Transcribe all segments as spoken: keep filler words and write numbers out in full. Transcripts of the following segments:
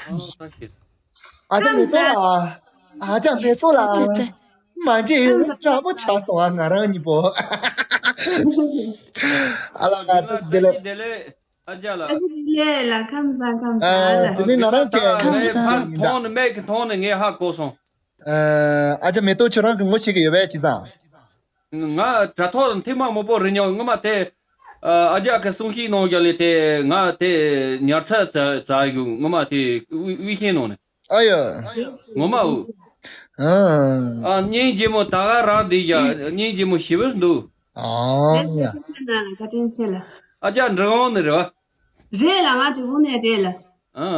ཨ་ཅག་མེ་ཏོག་ལགས། ཨ་ཅག་མེ་ཏོག་ལགས། མ་འཇིགས་དྲང་པོ་ཆགས་སོང་ཨ། ང་རང་གཉིས་པོ། ཨ་ལ་ང་བདེ་ལེགས། བདེ་ལེགས། ཨ་ཅག་ལགས། ཨ་ཅག་བདེ་ལེགས་ལགས། ཁམས་བཟང་ཁམས་བཟང་ཨ་ལགས། དེ་ནས་ང་རང་གི་ཁམས་བཟང་། ཕར་མཐོང་ནས་མིག་གིས་མཐོང་ནས་ངས་ཧ་གོ་སོང་། ཨ་ཅག་མེ་ཏོག་ཁྱོད་རང་གི་ངོ་ཤེས་ཀྱི་ཡོད་པས་ཅི་ཙང་། ང་དྲ་ཐོག་ཐེངས་མ་མང་པོ་རེད་མྱོང་། སྔོན་མ་དེ་ཨ་ཅག་གི་གསུང་བཤད་གནང་རྒྱུ་ལས་དེ་ང་དེ་ཉར་ཚགས་བྱ་བྱ་ཡོད། སྔོན་མ་དེ་དབུ་དབུ་ཤེས་གནང་ནས། ཨ་ཡ། ངོ་མ་འུ། ཨ། ཨ་སྙིང་རྗེ་མོ། ད་ག་རང་འདི་ཡ་སྙིང་རྗེ་མོ་ཞེ་པོ་འདུག་ཨ་ཡ། བཀའ་དྲིན་ཆེ་ལགས། བཀའ་དྲིན་ཆེ་ལགས། ཨ་ཅག་འབྲི་གུང་ནས་རེད་བ། རེད་ལགས། ང་འབྲི་གུང་ནས་རེད་ལགས། ཨ་ཨ་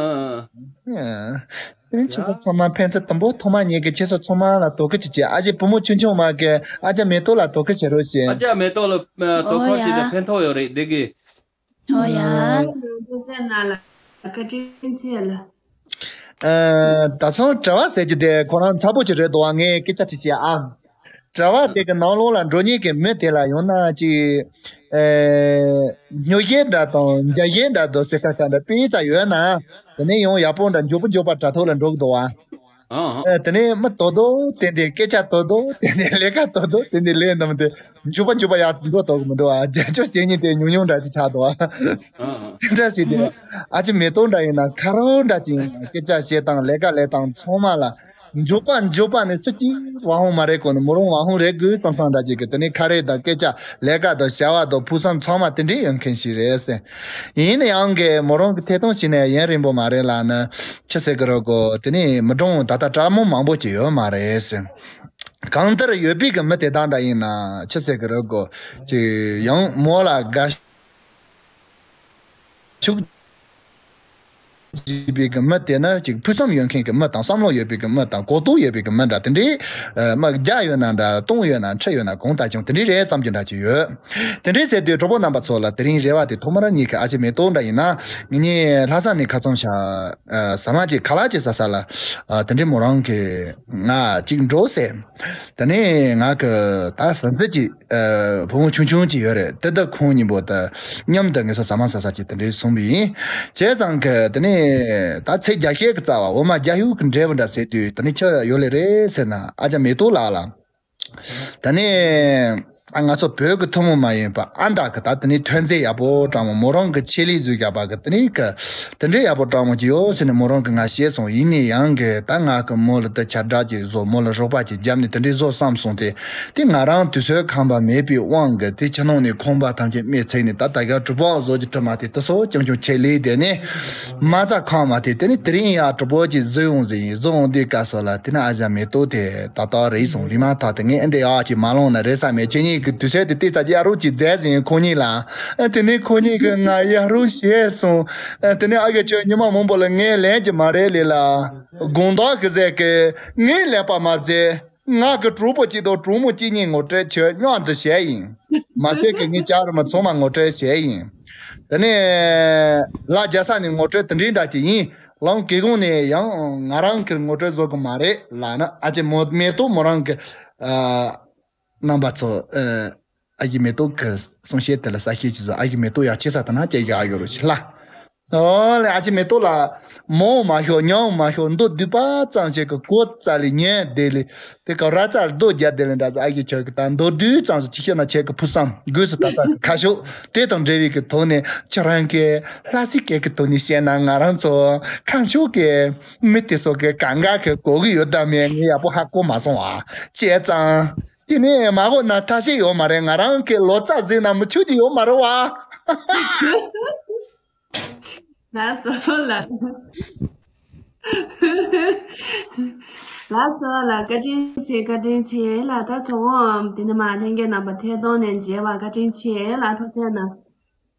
ཨ། ཨ། དེ་རིང་ཁྱེད་ཚོ་ཚང་མ་ཕན་ཚུན་དུམ་བུ་ཐོག་མ་ཉིད་ཀྱི་ཁྱེད་ཚོ་ཚང་མ་ལ་དོ་ཁུར་ཅིག་བྱས། ཨ་ཅེ་བུ་མོ་ཆུང་ཆུང་མ་གི་ཨ་ཅག་མེ་ཏོག་ལ་དོ་ཁུར་བྱེད་རོགས་ཞེས། ཨ་ཅག་མེ་ཏོག་ལ་ཨ་དོ་ཁུར་བྱས་ཏེ་ཕན་ཐོགས་ཡོད་རེད་འདི་གི། ཨོ་ཡ། ཐུགས་རྗེ་གནང་ལགས། བཀའ་དྲིན་ཆེ་ལགས། ཨ། ད་ཚང་གྲྭ་བ་ཟེར་གྱི་དེ་ཁོ་རང་ཚ་པོ་ཅིག་རེད་འདུག་བ། ངས་སྐད་ཆ་ཅིག་བཤད་ཨ། གྲྭ་བ་དེ་གི་ནང་ལོགས་ལ་འགྲོ་མཁན་གྱི་མི་དེ་ལ་ཡང་ན་ཅིག་ཨ། སྨྱོ་ཤེས་འདྲ་དང་འཇའ་ཤེས་འདྲ་འདུག་ཟེར་ཁ་ཁ་འདྲ་དཔེ་ཙམ་ཡོད་ན། དེ་ནས་ཡང་ཡག་པོ་འདྲ་མགྱོགས་པོ་མགྱོགས་པ་དྲ་ཐོག་ལ་འགྲོ་གི་འདུག་བ། ཨ་ཨ། ཨ། དེ་ནས་མི་དོ་དོ་དེ་འདྲའི་སྐད་ཆ་དོ་དོ་དེ་འདྲའི་ལས་ཀ་དོ་དོ་དེ་འདྲའི་ལས་རྣམས་དེ་མགྱོགས་པ་མགྱོགས་པ་ཡར་འགྲོ་དོ་གི་མི་འདུག་ཨ། རྒྱབ་སྐྱོར་བྱེད་མཁན་དེ་ཉུང་ཉུང་འདྲ་ཅིག་ཆགས་འདུག་ཨ། ཨ་ཨ། དེ་འདྲ་ཞིག་དེ། ཨ་ཅེ་མེ་ཏོག་འདྲ་ཡིན་ན་ཁ་རོག་འདྲ་ཅིག་ཡིན་ན་སྐད་ཆ་བཤད་སྟངས་ལས་ཀ་ལས་སྟངས་ཚང་མ་ལ་མགྱོགས་པ་མགྱོགས་པ་ནས་སུ་གཅིག་བ་ཧུང་མ་རེད་གོ་ནས་མོ་རང་བ་ཧུང་རེད་དགོས་བསམ་བསམ་འདྲ་ཅིག་གི། དེ་ནས་ཁ་རས་དང་སྐད་ཆ་ལས་ཀ་དང་བྱ་བ་དང་ཕུགས་བསམ་ཚང་མ་དེ་འདྲའི་ཡོད་མཁན་ཞིག་རེད་ཟེར། ཡིན་ན་ཡང་གི་མོ་རང་གི་ཐད་གཏོང་བྱས་ནས་ཡུན་རིང་པོ་མ་རེད་ལ་ནི་ཆི་ཟེར་གི་རེད་གོ། དེ་ནས་མི་གྲངས་ད་ལྟ་དྲག་མོ་མང་པོ་ཅིག་ཡོད་མ་རེད་ཟེར། གང་ལྟར་ཡོད་པའི་གི་མི་དེ་དག་འདྲ་ཡིན་ན་ཆི་ཟེར་གི་རེད་གོ། ཅིག་ཡང་མོ་ལ་དགའ་ཤུགས་བྱེད་པའི་གི་མི་དེ་ནི་ཅིག་ཕུགས་བསམ་ཡོད་མཁན་གི་མི་དང་བསམ་བློ་ཡོད་པའི་གི་མི་དང་གོ་རྟོགས་ཡོད་པའི་གི་མི་འདྲ་དེ་འདྲའི་ཨ། མི་བརྒྱ་ཡོད་ན་འདྲ་སྟོང་ཡོད་ན་ཁྲི་ཡོད་ན་གང་ལྟར་ཀྱང་དེ་འདྲའི་རེད་བསམ་རྒྱུ་འདྲ་ཅིག་ཡོད། དེ་འདྲའི་ཟེར་དུས་གྲོགས་པོ་རྣམ་པ་ཚོ་ལ་དེ་རིང་རེ་བ་དེ་ཐོག་མར་ཉིད་ཀྱི་ཨ་ཅེ་མེ་ཏོག་འདྲ་ཡིན་ན་ངེད་གཉིས་ལྷ་ས་ནས་ཁ་ཚང་ཤག་ཨ། ཟ་མ་ཅིག་ཁ་ལག་ཅིག་ཟ་ས་ལ་ཨ། དེ་འདྲའི་མོ་རང་གི་ང་ཅིག་འགྲོ་ཟེར། དེ་ནས་ང་གི་ད་ཧྥན་སི་ཅིག་ཨ། བུ་མོ་ཆུང་ཆུང་ཅིག་ཡོད་རེད། དེ་དག་ཁོང་གཉིས་པོ་ད་མཉམ་དུ་ངེད་ཚོ་ཟ་མ་ཟ་ས་ཅིག་དེ་འདྲའི་སོང་པ་ཡིན། བྱས་ཙང་གི་དེ་ནས་ད་ཚེས་བརྒྱད་ཞིག་གི་རྩ་བ་འོ་མ་རྒྱ་ཤུག་གི་འབྲས་བུ་འདྲ་ཟེར་དུས་དེ་ནས་ཁྱོད་ཡོད་ལེ་རེད་ཟེར་ན་ཨ་ཅག་མེ་ཏོག་ལགས་ལ། དེ་ནས་ང་ཚོ་བོད་ཀྱི་ཐུན་མོང་མ་ཡིན་པ་ཨ་མདའ་གི་ད་དེ་ནས་ཐོན་རྫས་ཡག་པོ་དྲང་མོ་མོ་རང་གི་ཆེད་ལས་བཟོས་བཞག་པ་གི་དེ་ནས་གི་དེ་འདྲའི་ཡག་པོ་དྲང་མོ་ཅིག་ཡོད་ཟེར་ནས་མོ་རང་གི་ང་བཤད་སོང་། ཡིན་ནའི་ཡང་གི་ད་ང་གི་མོ་ལ་ད་ཁྱབ་བསྒྲགས་ཅིག་བཟོ་མོ་ལ་རོགས་པ་ཅིག་བརྒྱབ་ནས་དེ་འདྲའི་བཟོ་བསམ་སོང་སྟེ། དེ་ང་རང་དུས་ཚོད་ཁང་པ་མེད་པའི་དབང་གིས་དེ་ཕྱི་ནང་ནས་ཁང་པ་ཐམས་ཅད་སྨས་ཚིག་ནས་ད་ད་ག་གྲུ་པགས་བཟོ་རྒྱུ་གྲུ་མ་དེ་དེ་སོགས་ཀྱང་ཀྱང་ཆེད་ལས་དེ་ནས་མ་རྩ་ཁང་མ་དེ་དེ་ནས་དེ་རིང་ཡ་གྲུ་པགས་ཀྱི་བཟོས་འོང་ཟིན་ཡིན། བཟོས་འོང་དུས་སྐབས་སུ་ལ་དེ་ནས་ཨ་ཅག་མེ་ཏོག་དེ་ད་ལྟ་རེད་སོང་རིན་མ་ཐག་དེ་ངས་ཨེ་འདྲ་ཡག་ཅིག་མ་ལོང་ན་རེད་ས་མེད། ཁྱེད་གཉིས་ཀྱི་དུས་ཚོད་དེ་ཏིག་ཙམ་ཅིག་ཡག་རོགས་ཅིག་མཛད་ཟིན་ཡིན་ཁོང་གཉིས་ལ། ཨ་དེ་ནས་ཁོང་གཉིས་ཀྱིས་ང་ཡག་རོགས་བྱས་སོང་། ཨ་དེ་ནས་ཨ་གི་ཁྱོད་ཉི་མ་མང་པོ་ལ་ངས་ལན་གྱི་མ་རེད་ལེ་ལ། དགོངས་དག་གི་ཟེར་གི་ངས་ལན་པ་མ་མཛད། ང་གི་གྲོགས་པོ་གཅིག་དང་གྲོགས་མོ་གཅིག་གཉིས་ངོ་སྤྲོད་ཁྱོད་མཉམ་དུ་བྱས་ཡིན། མ་ཚད་ཀྱི་ངའི་ལྕགས་རི་མོ་ཚང་མ་ངོ་སྤྲོད་བྱས་ཡིན། དེ་ནས་ལ་རྒྱ་ས་ནས་ངོ་སྤྲོད་དེ་འདྲའི་འདྲ་ཅིག་ཡིན། ལམ་གི་གུང་ནས་ཡང་ང་རང་གི་ངོ་སྤྲོད་བཟོ་གི་མ་རེད་ལབ་ན་ཨ་ཅེ་མོ་མེ་ཏོག་མོ་རང་གི་ཨ། རྣམ་པ་ཚོ་ཨ། ཨ་ཡེ་མེ་ཏོག་གི་གསུང་བཤད་དེ་ལ་གསལ་བཤད་ཅིག་བཟོ། ཨ་ཡེ་མེ་ཏོག་ཡག་ཆེ་ས་དེ་ན་སྐྱེ་ཡག་ཡོད་རུ་ཆེ་ལ། ཨོ་ལེ་ཨ་ཅེ་མེ་ཏོག་ལ་མོ་མ་ཤོག་ཉང་མ་ཤོག་མདོ་སྡུད་པ་ཙམ་ཞིག་གི་གོ་ཙ་ལི་ཉན་བསྡད་ལི། དེ་ག་ར་ཙ་རྡོ་རྒྱ་བསྡད་ལི་འདྲ་ཟ། ཨ་ཡེ་ཁྱོད་ཀྱི་ད་མདོ་སྡུད་ཙམ་ཞིག་ཅི་ཤེས་ན་ཁྱེད་ཀྱི་ཕུགས་བསམ་སྒོས་སུ་ད་ལྟ་གི་ཁ་ཕྱོགས་དེ་དང་འབྲེལ་བའི་གི་ཐོག་ནས་ཁྱེད་རང་གི་ལྷ་སའི་སྐད་ཀྱི་ཐོག་ནས་བཤད་ན་ང་རང་ཚོ་ཁམས་ཕྱོགས་ཀྱི་མི་དེ་ཚོ་གི་གང་ག་གི་གོ་གི་ཡོད་དམ་མེད་ངས་ཡག་པོ་ཧ་གོ་མ་སོང་བ། བྱས་ཙང་དེ་ནས་མ་གོ་ན་ཐ་ཤེས་ཡོད་མ་རེད། ང་རང་གི་ལོ་ཙཱ་ཟིན་ན་མི་ཆོག་གི་ཡོད་མ་རེད་བ། ལགས་སོ་ལགས། ལགས་སོ་ལགས། བཀའ་དྲིན་ཆེ། བཀའ་དྲིན་ཆེ་ལགས། ད་དོ་དགོང་དེ་ནས་མ་ལྷན་རྒྱས་རྣམ་པ་ཐད་གཏོང་ནས་མཇལ་བ་བཀའ་དྲིན་ཆེ་ལགས། ཐུགས་རྗེ་གནང་།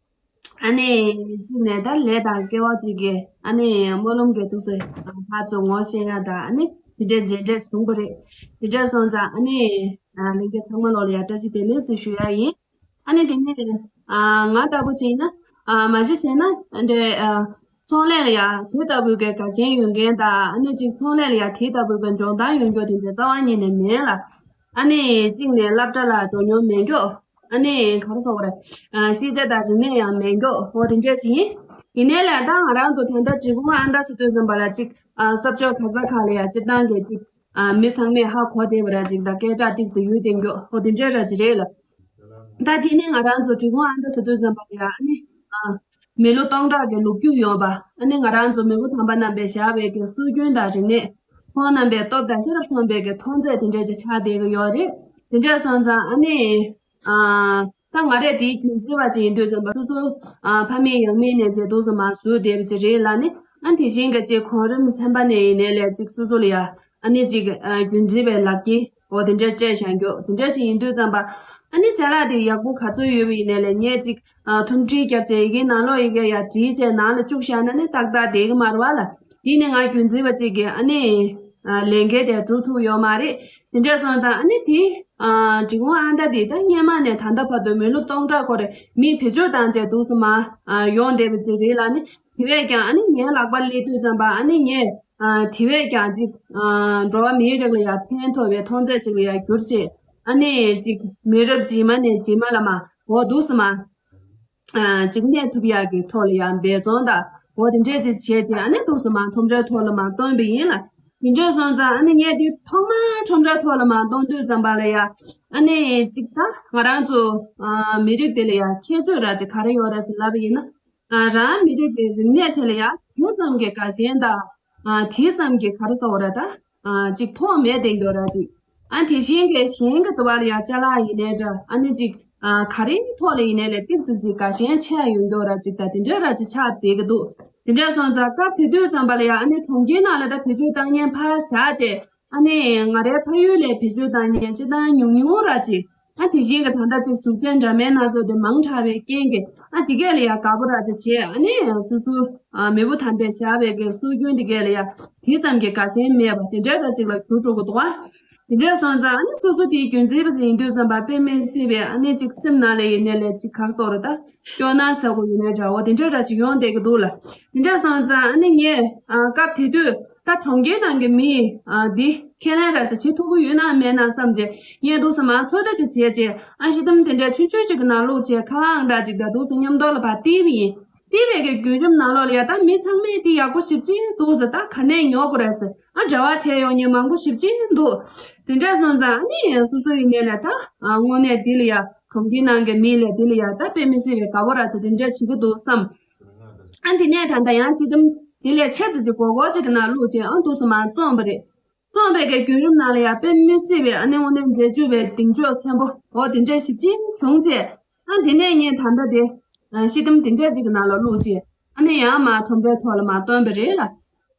ཨ་ནི་གཅིག་ནས་ད་ལས་དང་སྐལ་བ་གཅིག་གིས་ཨ་ནི་སྨོན་ལམ་གྱི་ཐུགས་སྲས་ཕར་ཚུར་ངོ་ཤེས་ཡ་དང་ཨ་ནི་དེ་འདྲའི་མཇལ་འཕྲད་བྱུང་བ་རེད། དེ་འདྲ་སོང་ཙང་ཨ་ནི་ལྷན་རྒྱས་ཚང་མ་ལོག་ལ་ཡ་བཀྲ་ཤིས་བདེ་ལེགས་ཟེར་ཞུ་ཡ་ཡིན། ཨ་ནི་དེ་ནས་ང་ལྟ་བུ་བྱས་ན་མ་གཞི་བྱས་ན་འདྲ་ཚོང་ལས་ལ་ཡ་དེ་ལྟ་བུའི་གི་དགའ་ཞེན་ཡོད་མཁན་དང་ཨ་ནི་གཅིག་ཚོང་ལས་ལ་ཡ་དེ་ལྟ་བུའི་གི་འཇོན་ཐང་ཡོད་མཁན་དེ་འདྲ་རྩ་བ་ཉིད་ནས་མེད་ལ། ཨ་ནི་གཅིག་ནས་སློབ་གྲྭ་ལ་འགྲོ་མྱོང་མེད་མཁན། ཨ་ནི་ག་རེ་ཟེར་དགོས་རེད། ཤེས་བྱ་དང་རིག་གནས་ཡང་མེད་མཁན་འོ་དེ་འདྲ་ཅིག་ཡིན། ཡིན་ནའི་ལས་ད་ང་རང་ཚོ་ད་ལྟ་འབྲི་གུང་ཨ་མྲ་ཟེར་དུས་ཙམ་པ་ལ་ཅིག་ཨ་ས་ཕྱོགས་ག་ས་ག་ལ་ཡ་སྤྱིར་བཏང་གི་ཅིག་ཨ་མི་ཚང་མས་ཧ་གོ་བསྡད་པ་ར་ཅིག་ད་སྐད་གྲགས་ཏིག་ཙམ་ཡོད་བསྡད་མགྱོགས་ཨོ་དེ་འདྲ་ར་ཅིག་རེད་ལ། ད་དེ་ནས་ང་རང་ཚོ་འབྲི་གུང་ཨ་མྲ་ཟེར་དུས་ཙམ་པ་ལ་ཡ་ཨ་ནི་ཨ་མི་ལོ་སྟོང་ཕྲག་གི་ལོ་རྒྱུས་ཡོད་པ་ཨ་ནི་ང་རང་ཚོ་མེས་པོ་དམ་པ་རྣམ་པས་བཞག་པའི་གི་སྲོལ་རྒྱུན་དང་རིག་གནས་ཁོང་རྣམ་པའི་སྟོབས་དང་ཤེས་རབ་མཚོན་པའི་གི་མཐོང་ཚད་དེ་འདྲ་ཅིག་ཆགས་བསྡད་ཀྱི་ཡོད་རེད། དེ་འདྲ་སོང་ཙང་ཨ་ནི། ཨ། ད་ང་རས་དེའི་རྒྱུན་འཛིན་པ་ཅིག་ཡིན་དུས་ཙམ་པ་སོ་སོ་ཨ་ཕ་མེས་ཡང་མེས་ནས་ཅིག་འདུག་སེ་མར་བཟོས་བསྡད་པ་ཅིག་རེད་ལ་ནི་ཨ་དེ་བཞིན་གྱི་ཅིག་གོང་རིམ་ཚན་པ་ནས་ཡིན་ནའི་ལས་ཅིག་སོ་སོ་ལ་ཡ་ཨ་ནི་ཅིག་ཨ་རྒྱུན་འཛིན་པའི་ལག་ཁྱེར་འོ་དེ་འདྲ་སྤྲད་བཞག་རྒྱུ་དེ་འདྲ་ཞིག་ཡིན་དུས་ཙམ་པ་ཨ་ནི་ཅ་ལག་དེ་ཡག་པོ་ག་ཚོད་ཡོད་པ་ཡིན་ནའི་ལས་ངས་ཅིག་ཨ་ཐུམ་སྒྲིལ་བརྒྱབ་བྱས་ཡི་གེ་ནང་ལོགས་ཡི་གེ་ཡ་བྲིས་བྱས་ནང་ལ་བཅུག་བཞག་ན་ནི་ཏག་ཏག་བསྡད་ཀྱི་མ་རེད་བ་ལ། དེ་ནི་ང་རྒྱུན་འཛིན་པ་ཅིག་གིས་ཨ་ནི་ལས་འགན་དེ་སྒྲུབ་ཐུབ་ཡོད་མ་རེད། དེ་འདྲ་སོང་ཙང་ཨ་ནི་དེ་འབྲི་གུང་ཨ་མྲ་དེ་ད་སྔོན་མ་ནས་ད་ལྟ་བར་དུ་མི་ལོ་སྟོང་ཕྲག་སྐོར་མི་བེད་སྤྱོད་བཏང་བྱས་འདུག་སེ་མར་ཡོང་བསྡད་པ་ཅིག་རེད་ལ་ནི་དེ་བས་ཀྱང་ཨ་ནི་ངའི་ལག་པར་སླེབས་དུས་ཙམ་པ་ཨ་ནི་ངས་དེ་བས་ཀྱང་ཅིག་འགྲོ་བ་མིའི་རིགས་ལ་ཡང་ཕན་ཐོགས་པའི་མཐོང་ཚད་ཅིག་ལ་ཡང་གྱུར་ཅིག་ཨ་ནི་ཅིག་མི་རབས་རྗེས་མ་ནས་རྗེས་མ་ལ་མར་འོ་འདུག་སེ་མར། ཅིག་གནས་ཐུབ་ཡག་གི་ཐོག་ལ་ཡང་འབད་བརྩོན་དང་འོ་དེ་འདྲས་ཅིག་བྱས་རྗེས་ཨ་ནི་འདུག་སེ་མར་ཁྲོམ་རའི་ཐོག་ལ་མར་བཏོན་པ་ཡིན་ལ། དེ་འདྲས་སོང་ཙང་ཨ་ནི་ངས་དེ་ཐོག་མར་ཁྲོམ་རའི་ཐོག་ལ་མར་བཏོན་དུས་ཙམ་པ་ལ་ཡ་ཨ་ནི་ཅིག་ད་ང་རང་ཚོ་མི་རིགས་དེ་ལ་ཡ་ཁྱད་ཆོས་ར་ཅིག་ག་རེ་ཡོད་རེད་ཟེར་ལབ་པ་ཡིན་ན། རང་མི་རིགས་ཀྱི་རིག་གནས་དེ་ལ་ཡ་དེ་ཙམ་གྱི་དགའ་ཞེན་དང་དེ་ཙམ་གྱི་ག་རེ་ཟེར་དགོས་རེད་ད། ཅིག་མཐོང་མེད་དེ་འདོད་ར་ཅིག་ཨ་དེ་བཞིན་གྱི་གཞན་གྱི་དུ་བ་ལ་ཡ་ཅ་ལག་ཡིན་ནའི་འདྲ་ཨ་ནི་ཅིག་ག་རེའི་ཐོག་ལ་ཡིན་ནའི་ལས་ཏིག་ཙི་ཅིག་དགའ་ཞེན་ཆེ་ཡ་ཡོང་འདོད་ར་ཅིག་ད་དེ་འདྲ་ར་ཅིག་ཆགས་བསྡད་ཀྱི་འདུག་དེ་འདྲ་སོང་ཙང་སྐབས་དེ་དུས་ཙམ་པ་ལ་ཡ་ཨ་ནི་གྲོང་ཁྱེར་ནང་ལ་ད་བེད་སྤྱོད་བཏང་མཁན་ཕར་བཞག་བྱས་ཨ་ནི་ང་རའི་ཕ་ཡུལ་ལ་བེད་སྤྱོད་བཏང་མཁན་སྤྱིར་བཏང་ཉུང་ཉུང་ར་ཅིག་ཨ་དེ་བཞིན་གྱི་ད་ལྟ་ཅིག་གཞུང་ཆེན་འདྲ་མིན་སྣ་ཚོགས་དེ་མང་དྲགས་པའི་རྐྱེན་གྱིས་ཨ་དེ་གས་ལ་ཡ་དགའ་པོ་ར་ཅིག་བྱས་ཨ་ནི་སོ་སོ་མེས་པོ་དམ་པས་བཞག་པའི་གི་སྲོལ་རྒྱུན་དེ་གས་ལ་ཡ་དེ་ཙམ་གྱི་དགའ་ཞེན་མེད་པ་དེ་འདྲ་ར་ཅིག་ལ་གྱུར་འགྲོ་གི་འདུག་ཨ། དེ་འདྲ་སོང་ཙང་ཨ་ནི་སོ་སོ་དེའི་རྒྱུན་འཛིན་པ་ཞིག་ཡིན་དུས་ཙམ་པ་དཔེ་མི་སྲིད་པའི་ཨ་ནི་ཅིག་སེམས་ནང་ལ་ཡིན་ནའི་ལས་ཅིག་ག་རེ་ཟེར་དགོས་རེད་ད། སྐྱོ་སྣང་ཟེར་དགོས་ཡིན་ནའི་འདྲ་བོ་དེ་འདྲ་ར་ཅིག་ཡོང་བསྡད་ཀྱི་འདུག་ལ། དེ་འདྲ་སོང་ཙང་ཨ་ནི་ངས་ཨ་སྐབས་དེ་དུས་ད་གྲོང་ཁྱེར་ནང་གི་མི་ཨ་འདི་ཁས་ལེན་ར་ཅིག་བྱེད་ཐུབ་ཀྱི་ཡོད་ན་མེད་ན་བསམ་བྱས་ངས་འདུག་སེ་མར་ཚོད་ལྟ་ཅིག་བྱས་རྗེས་ཨ་ཤི་དམ་དེ་འདྲ་ཆུང་ཆུང་ཅིག་གི་ནང་བླུགས་བྱས་ཁ་པར་ཨང་གྲངས་ཅིག་དང་འདུག་སེ་མཉམ་དུ་ལ་ཕར་བལྟས་པ་ཡིན། བལྟས་པའི་གི་བརྒྱུད་རིམ་ནང་ལོགས་ལ་ཡ་ད་མི་ཚང་མས་འདི་ཡག་པོ་ཞེ་པོ་ཅིག་འདུག་ཟེར་ད་ག་ནས་ཉོ་དགོས་རེད་ཟེར་ཨ་འབྲེལ་བ་བྱས་ཡོང་མཁན་མང་པོ་ཞེ་པོ་ཅིག་འདུག་དེ་འདྲ་སོང་ཙང་ཨ་ནི་སོ་སོ་ཡིན་ནའི་ལས་ད་ཨ་དངོས་གནས་འདི་ལ་ཡ་གྲོང་ཁྱེར་ནང་གི་མི་ལས་འདི་ལ་ཡ་ད་དཔེ་མི་སྲིད་པའི་དགའ་པོ་ར་ཚོ་དེ་འདྲ་བྱེད་ཀྱི་འདུག་བསམ། ཨ་འདི་ནས་ད་ལྟ་ཡང་ཤི་དམ་འདི་ལས་ཆེ་ཙི་ཅིག་གོ་གོ་ཅིག་གི་ནང་བླུགས་རྗེས་ཨ་འདུག་སེ་མར་བཙོངས་པ་རེད། བཙོངས་པའི་གི་བརྒྱུད་རིམ་ནང་ལ་ཡ་དཔེ་མི་སྲིད་པའི་ཨ་ནི་དངོས་གནས་མཛེས་དཔྱོད་པའི་གདེང་འཇོག་ཆེན་པོ་འོ་དེ་འདྲ་ཞིག་ཅིག་བྱུང་རྗེས། ཨ་དེ་ནས་ངས་ད་ལྟ་དེ་ཤི་དམ་དེ་འདྲ་ཅིག་གི་ནང་ལ་བླུགས་རྗེས་ཨ་ནི་ཡང་མར་ཁྲོམ་རའི་ཐོག་ལ་མར་བཏོན་པ་རེད་ལ།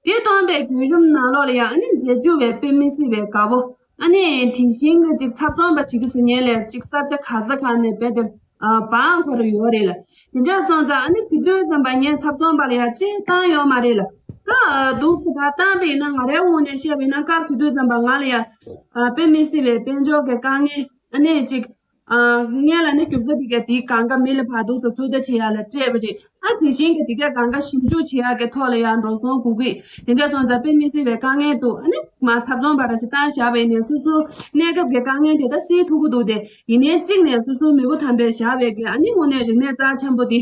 དེ་བཏོན་པའི་བརྒྱུད་རིམ་ནང་ལོགས་ལ་ཡང་ཨ་ནི་མཛེས་དཔྱོད་པའི་དཔེ་མི་སྲིད་པའི་དགའ་པོ་ཨ་ནི་དེ་བཞིན་གྱི་ཅིག་ཚབ་བཙོངས་པ་བྱེད་ཀྱི་ཟེར་མཁན་ལས་ཅིག་ས་ཆ་ག་ས་ག་ནས་རྦད་དེ་ཨ་འབའ་འཁོར་ཡོད་རེད་ལ། དེ་འདྲ་སོང་ཙང་ཨ་ནི་དེ་དུས་ཙམ་པ་ངས་ཚབ་བཙོངས་པ་ལ་ཡང་ཅིག་བཏང་ཡོད་མ་རེད་ལ། ད་འདུག་སེ་ཕར་བཏང་པ་ཡིན་ན་ང་རའི་ངོས་ནས་བཤད་པ་ཡིན་ན་སྐབས་དེ་དུས་ཙམ་པ་ང་ལ་ཡང་ཨ་དཔེ་མི་སྲིད་པའི་དཔལ་འབྱོར་གྱི་དཀའ་ངལ་ཨ་ནི་ཅིག་ཨ་སྔོན་ལ་ནི་རྒྱུ་ཆ་དེ་གས་དེའི་གང་ག་མི་ལ་ཕར་འདུག་སེ་ཚོད་ལྟ་བྱེད་ཡག་ལ་སྤྲད་པ་རེད། ཨ་དེ་བཞིན་གྱི་དེ་གས་གང་ག་ཞིབ་འཇུག་བྱེད་ཡག་གི་ཐོག་ལ་ཡང་འགྲོ་སོང་དགོས་ཀྱི། དེ་འདྲ་སོང་ཙང་དཔེ་མི་སྲིད་པའི་དཀའ་ངལ་འདུག་ཨ་ནི་མར་ཚབ་བཙོངས་པ་ར་ཞིག་བཏང་བཞག་པ་ཡིན་ནའི་སོ་སོ་གནས་སྐབས་ཀྱི་དཀའ་ངལ་དེ་ད་སེལ་ཐུབ་ཀྱི་འདུག་དེ་ཡིན་ནའི་གཅིག་ནས་སོ་སོའི་མེས་པོ་དམ་པས་བཞག་པའི་གི་ཨ་ནི་དངོས་གནས་རིག་གནས་རྩ་ཆེན་པོ་དེ།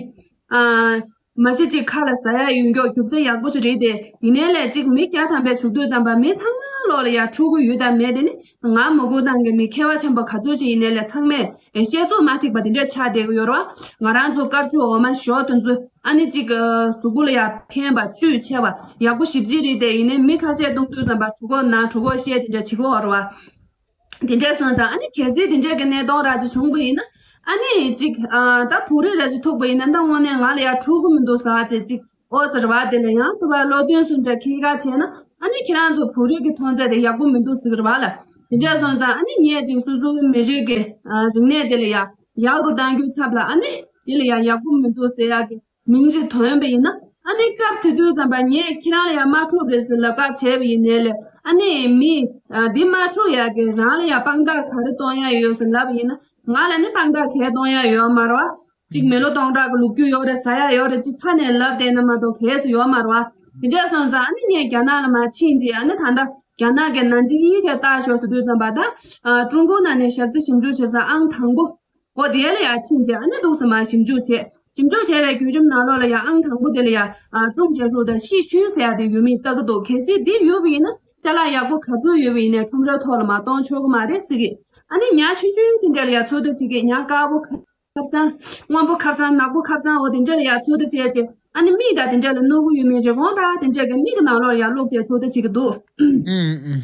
ཨ། མ་གཞི་གཅིག་ཁ་ལ་ཟ་ཡག་ཡོད་མགྱོགས་རྒྱུ་ཆ་ཡག་པོ་ཞིག་རེད་དེ། ཡིན་ནའི་ལས་གཅིག་མི་བརྒྱ་ཐམ་པས་བྱུག་དུས་ཙམ་པ་མི་ཚང་མ་ལོག་ལ་ཡ་འཁྲུག་གི་ཡོད་དང་མེད་དེ་ནི་ང་མ་གུ་ཏང་གི་མི་མཁས་པ་ཆེན་པོ་ག་ཚོད་ཅིག་ཡིན་ནའི་ལས་ཚང་མས་བཤད་ཚོད་མ་ཐིག་པ་དེ་འདྲ་ཆགས་བསྡད་ཀྱི་ཡོད་རེད་བ། ང་རང་ཚོ་དཀར་ཕྱོགས་འོ་མ་ཞོ་དེ་ཚོ་ཨ་ནི་གཅིག་གཟུགས་པོ་ལ་ཡ་ཕན་པ་བཅུད་ཆེ་བ་ཡག་པོ་ཞེ་པོ་ཅིག་རེད་དེ། ཡིན་ནའི་མི་ཁ་ཤས་གཏོང་དུས་ཙམ་པ་གྲུ་ཁོག་ནང་གྲུ་ཁོག་བཤལ་དེ་འདྲ་བྱེད་ཀྱི་ཡོད་རེད་བ། དེ་འདྲས་སོང་ཙང་ཨ་ནི་གལ་སྲིད་དེ་འདྲས་ཀྱི་གནས་སྟངས་ར་ཅིག་བྱུང་བ་ཡིན་ན་ཨ་ནི་ཅིག་ཨ་ད་བོད་རིགས་ར་ཅིག་ཐུག་པ་ཡིན་ན་ད་དངོས་གནས་ང་ལ་ཡ་འཁྲུག་གི་མི་འདུག་ཟེར་བ་ཅིག་ཅིག་ཨོ་ཙི་རེད་བ། དེ་ལ་ཡང་ཐུབ་པ་བློ་མཐུན་སུ་འདྲ་ཁྱེད་ཀ་བྱས་ན་ཨ་ནི་ཁྱེད་རང་ཚོ་བོད་རིགས་ཀྱི་མཐོང་ཚད་དེ་ཡག་པོ་མི་འདུག་ཟེར་གི་རེད་བ་ལ། དེ་འདྲས་སོང་ཙང་ཨ་ནི་ངས་ཅིག་སོ་སོའི་མི་རིགས་ཀྱི་ཨ་རིག་གནས་དེ་ལ་ཡ་ཡག་རུ་གཏང་རྒྱུའི་ཚབ་ལ་ཨ་ནི་དེ་ལ་ཡ་ཡག་པོ་མི་འདུག་ཟེར་ཡག་གི་མིང་ཞིག་ཐོན་པ་ཡིན་ན་ཨ་ནི་སྐབས་དེ་དུས་ཙམ་པ་ངས་ཁྱེད་རང་ལ་ཡང་དམག་འཁྲུག་རེད་ཟེར་ལབ་ཁ་བྱས་པ་ཡིན་ནའི་ལས་ཨ་ནི་མི་འདི་དམག་འཁྲུག་ཡག་གི་རང་ལ་ཡང་དཔང་རྟགས་ག་རེ་གཏོང་ཡག་ཡོད་ཟེར་ལབ་པ་ཡིན་ན་ང་ལ་ནི་དཔང་རྟགས་གས་གཏོང་ཡག་ཡོད་མ་རེད་བ། གཅིག་མི་ལོ་སྟོང་ཕྲག་གི་ལོ་རྒྱུས་ཡོད་རེད་ཟེར་ཡག་ཡོད་རེད་གཅིག་ཁ་ནས་ལབ་བསྡད་ན་མ་གཏོགས་གས་སུ་ཡོད་མ་རེད་བ། དེ་འདྲས་སོང་ཙང་ཨ་ནི་ངས་རྒྱ་ནག་ལ་མར་ཕྱིན་རྗེས་ཨ་ནི་ད་ལྟ་རྒྱ་ནག་གི་ནན་ཅིང་ཡིག་གས་ལྟ་ཞོག་ཟེར་དུས་ཙམ་པ་ད་ཀྲུང་གོའི་ནང་ནས་ཞབས་ཕྱི་ཞིབ་འཇུག་བྱེད་ས་ཨང་དང་པོ། འོ་དེ་ལ་ཡར་ཕྱིན་རྗེས་ཨ་ནི་འདུག་སེ་མར་ཞིབ་འཇུག་བྱས། ཞིབ་འཇུག་བྱས་པའི་བརྒྱུད་རིམ་ནང་ལོགས་ལ་ཡང་ཨང་དང་པོ་དེ་ལ་ཡང་ཀྲུང་ཅེ་ཧྲུའུ་དང་ཤི་ཅུན་ཟེར་ཡ་དེ་ཡོད་མེད་ལྟ་གི་འདུག་གལ་སྲིད་འདི་ཡོད་པ་ཡིན་ན་ཅ་ལག་ཡག་པོ་ག་ཚོད་ཡོད་པ་ཡིན་ནའི་ཁྲོམ་རའི་ཐོག་ལ་མར་གཏོང་ཆོག་གི་མ་རེད་ཟེར་གི། ཨ་ནི་ཉ་ཆུང་ཆུང་དེ་འདྲ་ལ་ཡང་ཚོད་ལྟ་བྱེད་ཀྱི། ཉ་དཀར་པོ་ཁ་ཁབ་ཚང་། སྔོན་པོ་ཁབ་ཚང་། ནག་པོ་ཁབ་ཚང་། འོ་དེ་འདྲ་ལ་ཡང་ཚོད་ལྟ་བྱས་རྗེས་ཨ་ནི་མིག་དང་དེ་འདྲ་ལ་རྣོ་པོ་ཡོད་མེད། རི་གོང་དང་དེ་འདྲ་གི་མིག་གི་ནང་ལོགས་ལ་ཡང་བླུགས་བྱས་ཚོད་ལྟ་བྱེད་ཀྱི་འདུག་ཨུམ་ཨུམ།